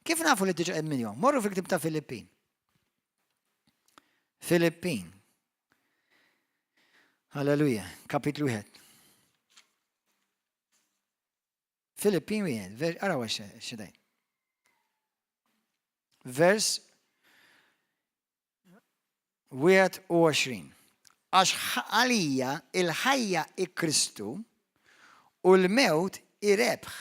kif nafu li diġà qegħdin miegħu? Morru fil-ktib ta' Filippin. Filippin. Halleluja, kapitlu 1. Filippin wieħed, araw x'dejn. Vers 21. Għax għalija il-ħajja hi Kristu u l-mewt hi rebħ.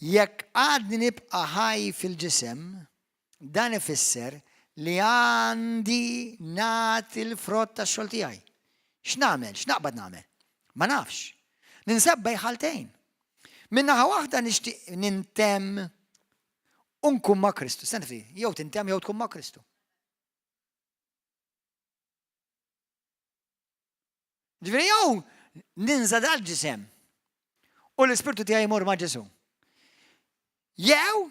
Jekk għadni nibqa' ħaj fil-ġisem, dan ifisser li għandi nagħti l-frott tax-xogħol tiegħi. X'nagħmel? X'naqbad nagħmel? Ma nafx. Ninsab bejn ħaltejn. Minn naħa waħda nixtieq nintemm u nkun ma' Kristu. Stenna ftit, jew tintemm jew tkun ma' Kristu. Ġifieri jew ninża dal-ġisem u l-ispirtu tiegħi jmur ma' Ġesu. Jew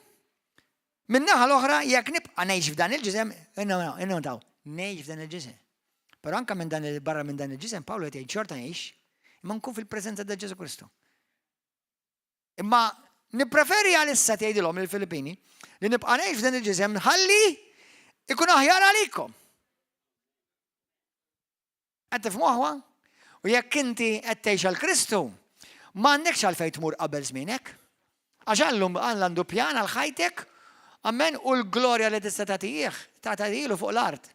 min-naħa l-oħra jekk nibqa' ngħix f'dan il-ġisem, innotaw, ngħix f'dan il-ġisem. Però anke minn dan barra minn dan il-ġisem Pawlu qed jgħid xorta ngħix, imma nkun fil-preżenza ta' Ġesu Kristu. Imma nippreferi għalissa tgħidilhom il-Filippini li nibqa' ngħix f'dan il-ġisem nħalli ikun aħjar għalikom. Qed tifhmu U jekk inti qed tgħix għal Kristu, m'għandekx għalfejn tmur qabel żmienek. Għax għallum Alla għandu pjan għal ħajtek, amen, u l-glorja li tista' tagħtih, tagħtilu fuq l-art.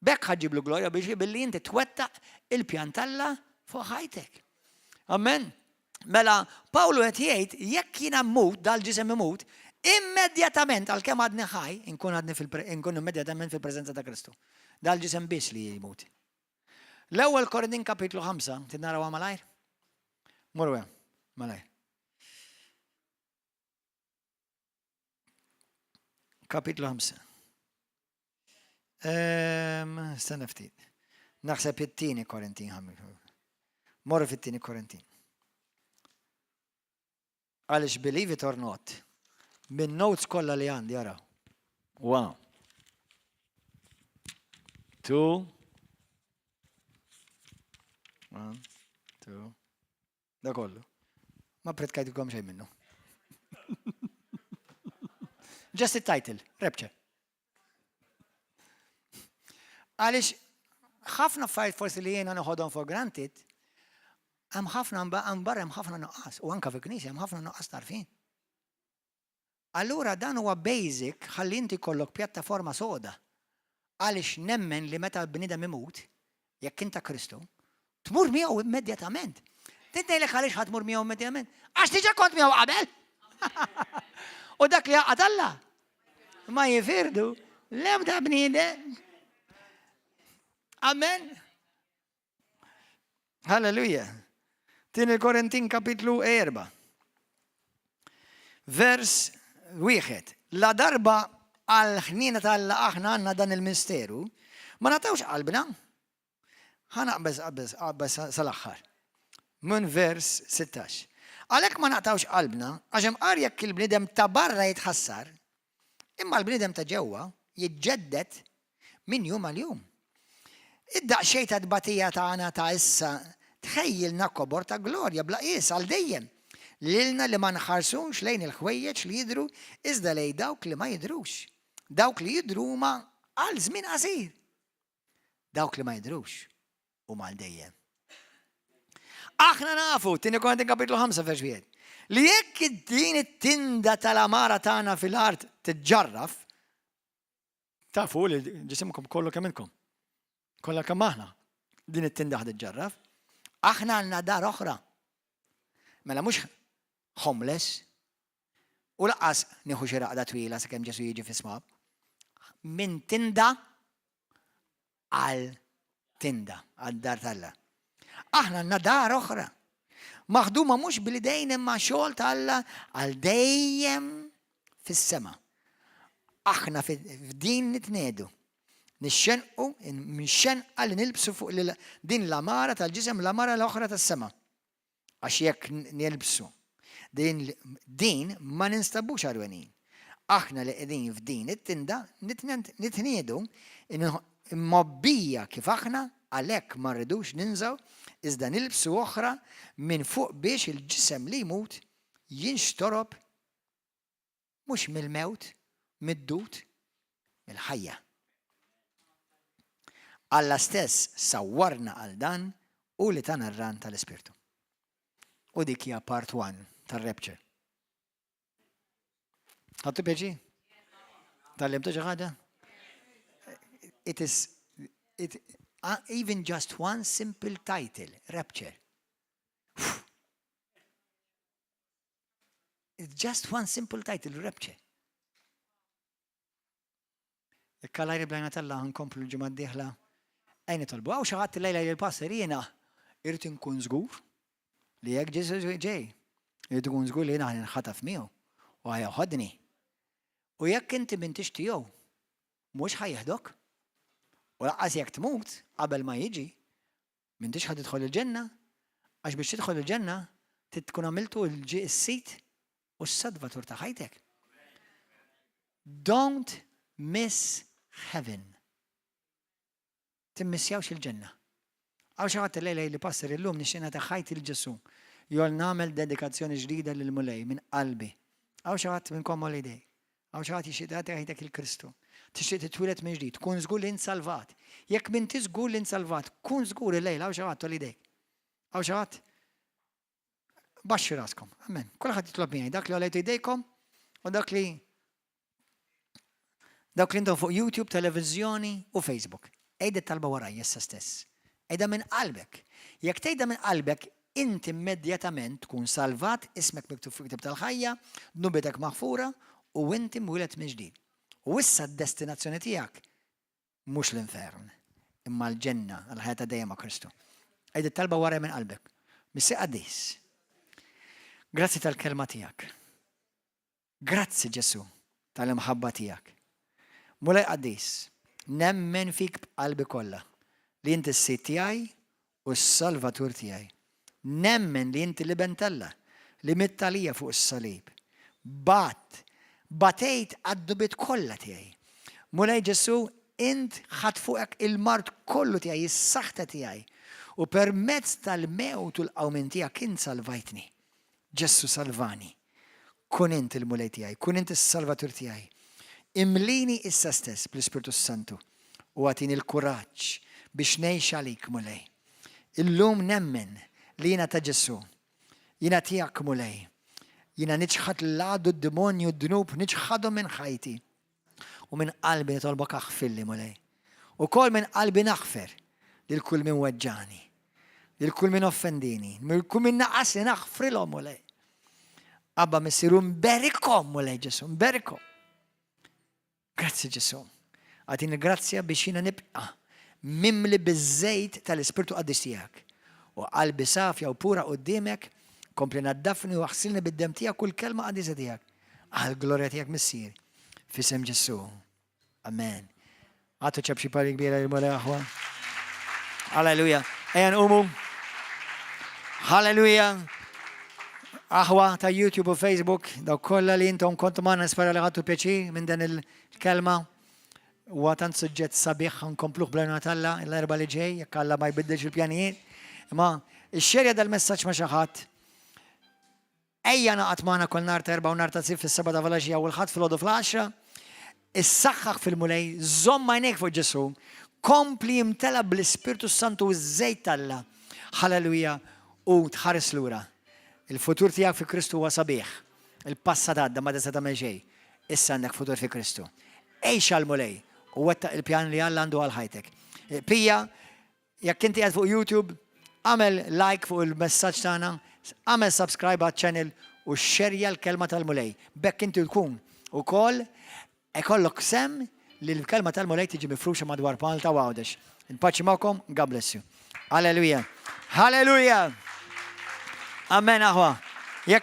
B'hekk ħa ġġiblu glorja biex billi inti twettaq il-pjan t'Alla fuq ħajtek. Amen. Mela, Pawlu qed jgħid jekk jiena mmut, dal-ġisem imut, immedjatament għalkemm għadni ħaj, inkun għadni inkun immedjatament fil-preżenza ta' Kristu. Dal-ġisem biss li jmut. L-ewwel Korintin kapitlu 5, trid narawha malajr? Morru hemm, malajr. Kapitlu 5. Stenna ftit. Naħseb it-tieni Korintin Morru fit-tieni Korintin. Għaliex believe it or not, minn notes kollha li għandi ara. Wow. Two. One, two. Da kollu. Ma pretkajtkom xejn minnu. Just it-title, Rapture. Għaliex ħafna affarijiet forsi li jiena noħodhom for granted, hemm ħafna barra hemm ħafna nuqqas u anka fil-knisja hemm ħafna nuqqas tarfin. Allura dan huwa basic ħalli inti jkollok pjattaforma soda. Għaliex nemmen li meta l-bniedem imut, jekk int ta' Kristu, tmur miegħu immedjatament. Trid ngħidlek għaliex ħa tmur miegħu immedjatament? Għax diġà kont miegħu qabel! U dak li għaqad Alla ma jifirdu l-ebda bniedem. Amen. Halleluja. Tieni Korintin kapitlu 4. Vers wieħed. La darba għal ħniena tal aħna għandna dan il-misteru, ma nagħtawx qalbna. Ħa naqbeż qabbeż qabbeż sal-aħħar. Minn vers 16. Għalhekk ma naqtawx qalbna, għax imqar jekk il-bniedem ta' barra jitħassar, imma l-bniedem ta' ġewwa jiġġedded minn jum għal jum. Id-daqsxejn ta' tbatija tagħna ta' issa tħejjilna kobor ta' glorja bla qies għal dejjem, lilna li ma nħarsux lejn il-ħwejjeġ li jidhru iżda lejn dawk li ma jidhrux. Dawk li jidhru huma għal żmien qasir. Dawk li ma jidhrux huma għal dejjem. Aħna nafu, tieni Korintin kapitlu 5 vers 1, li jekk din it-tinda tal-amara tagħna fil-art tiġġarraf, Tafu li ġisimkom kollu kemm intkom. Kollha kemm aħna. Din it-tinda ħad iġġarraf. Aħna għandna dar oħra. Mela mhux homeless. U laqas nieħu xi raqda twila sakemm Ġesu jiġi fis-smab. Min tinda għal tinda, għal dar t'Alla. Aħna għandna dar oħra. Maħduma mhux bl-idejn imma xogħol ta' Alla għal dejjem fis-sema. Aħna f'din nitnedu. Nixxenqu, mxenqa li nilbsu fuq din l-amara tal-ġisem l-amara l-oħra tas-sema. Għax jekk nilbsu din, din ma ninstabux għarwenin. Aħna li qegħdin f'din it-tinda nitniedu mgħobbija kif aħna, għalhekk ma rridux ninżgħu, iżda nilbsu oħra minn fuq biex il-ġisem li jmut jinxtorob mhux mill-mewt, mid-dud, mill-ħajja. Alla stess sawwarna għal dan u li tana r-ran tal-Ispirtu. U dik hija part 1 tar-rapture. Ħadtu pjaċir? Tgħallimtu xi ħaġa? It is it, even just one simple title, rapture. It's just one simple title, rapture. Jekk Alla jrid bl-għajnuna t'Alla nkomplu l-ġimgħa d-dieħla. Ejja nitolbu. Hawn xi ħadd illejla jgħid jiena irrid inkun żgur li jekk Ġesu ġej, irrid ikun żgur li jiena nħataf miegħu u ħa jeħodni. U jekk inti m'intix tiegħu, mhux ħa jeħdok. U lanqas jekk tmut qabel ma jiġi, m'intix ħa tidħol il-ġenna, għax biex tidħol il-ġenna trid tkun għamiltu s-Sid u s-Salvatur ta' ħajtek. Don't miss heaven. Timmissjawx il-ġenna. Hawn xi ħadd illejla li pastor illum nixtieq nagħti ħajti lil Ġesù. Jew nagħmel dedikazzjoni ġdida lil Mulej minn qalbi. Hawn xi ħadd minnkom holiday. Hawn xi ħadd jixtieq tagħti ħajtek lil Kristu. Tixtieq titwieled minn ġdid, tkun żgur li int salvat. Jekk m'intix żgur li int salvat, kun żgur illejla hawn xi ħadd holiday. Hawn xi ħadd? Baxxu raskom. Amen. Kulħadd jitlob miegħi dak li għolejtu jdejkom u dak li dawk li intom fuq YouTube, televiżjoni u Facebook. Għid it-talba warajja issa stess. Għidha minn qalbek. Jekk tgħidha minn qalbek, inti immedjatament tkun salvat, ismek miktub fil-ktieb tal-ħajja, dnubietek maħfura u inti mwieled minn ġdid. U issa d-destinazzjoni tiegħek mhux l-infern, imma l-ġenna għal-ħajja ta' dejjem ma' Kristu. Għid it-talba wara minn qalbek. Missier qaddis. Grazzi tal-kelma tiegħek. Grazzi Ġesù tal-imħabba tiegħek. Mulej qaddis, nemmen fik b'qalbi kollha li inti s-Sid tiegħi u s-Salvatur tiegħi. Nemmen li inti l-Iben t'Alla li mitt għalija fuq is-salib. Bat, batejt għad-dnubiet kollha tiegħi. Mulej Ġesù, int ħadt fuqek il-mard kollu tiegħi, is-saħta tiegħi. U permezz tal-mewt u l-qawmien tiegħek int salvajtni. Ġesù salvani. Kun int il-Mulej tiegħi, kun int is-Salvatur tiegħi. Imlini issa stess bl-Ispirtu Santu u agħtini l-kuraġġ biex ngħix għalik Mulej. Illum nemmen li jiena ta' Ġesù. Jiena tiegħek Mulej. Jiena niċħad l-għadu d-demonju d-dnub niċħadhom minn ħajti. U minn qalbi nitolbok aħfirli Mulej. Ukoll minn qalbi naħfer lil kull min weġġani. Lil kull min offendini. Lil kull min naqasli naħfrilhom Mulej. Abba Missier nberikhom Mulej Ġesù, nberikhom. Grazzi Ġesù. Agħtini grazzja biex jiena nibqa' mimli biż-żejt tal-Ispirtu Qaddis tiegħek. U qalbi safja u pura quddiemek, kompli naddafni u aħsilni bid-demm tiegħek u l-kelma qaddisa tiegħek. Għal glorja tiegħek Missier. F'isem Ġesù. Amen. Agħtu ċapċipa kbira lill-Mulej aħwa. Halleluja. Ejja nqumu. Halleluja. Aħwa ta' YouTube u Facebook, dawk kollha li intom kontu magħna nispera li ħadtu pjaċir minn dan il-kelma. Huwa tant suġġett sabiħ nkompluh bl-għajnuna t'Alla l-Erbgħa li ġej, jekk Alla ma jbiddilx il-pjanijiet. Imma ixxerja dal-messaġġ ma' xi ħadd. Ejja ingħaqad magħna kull nhar ta' Erbgħa u nhar ta' Sibt fis-7 ta' filgħaxija u l-Ħadd filgħodu fl-10. Issaħħaħ fil-Mulej, żomm għajnejk fuq Ġesù, kompli imtela bl-Ispirtu Santu u ż-żejt t'Alla. Halleluja u tħares lura. Il-futur tiegħek fi Kristu huwa sabiħ. Il-passat għadda ma tista' tagħmel xejn. Issa għandek futur fi Kristu. Għix għall-Mulej u wettaq il-pjan li Alla għandu għal ħajtek. Pija, jekk inti qed fuq YouTube, agħmel like fuq il-messaġġ tagħna, agħmel subscribe għaċ-channel u xerja l-kelma tal-Mulej. B'hekk inti tkun ukoll ikollok sehem li l-kelma tal-Mulej tiġi mifruxa madwar Malta u Għawdex. Il-paċi magħkom, God bless you. Alleluja. Halleluja. Amen aħwa.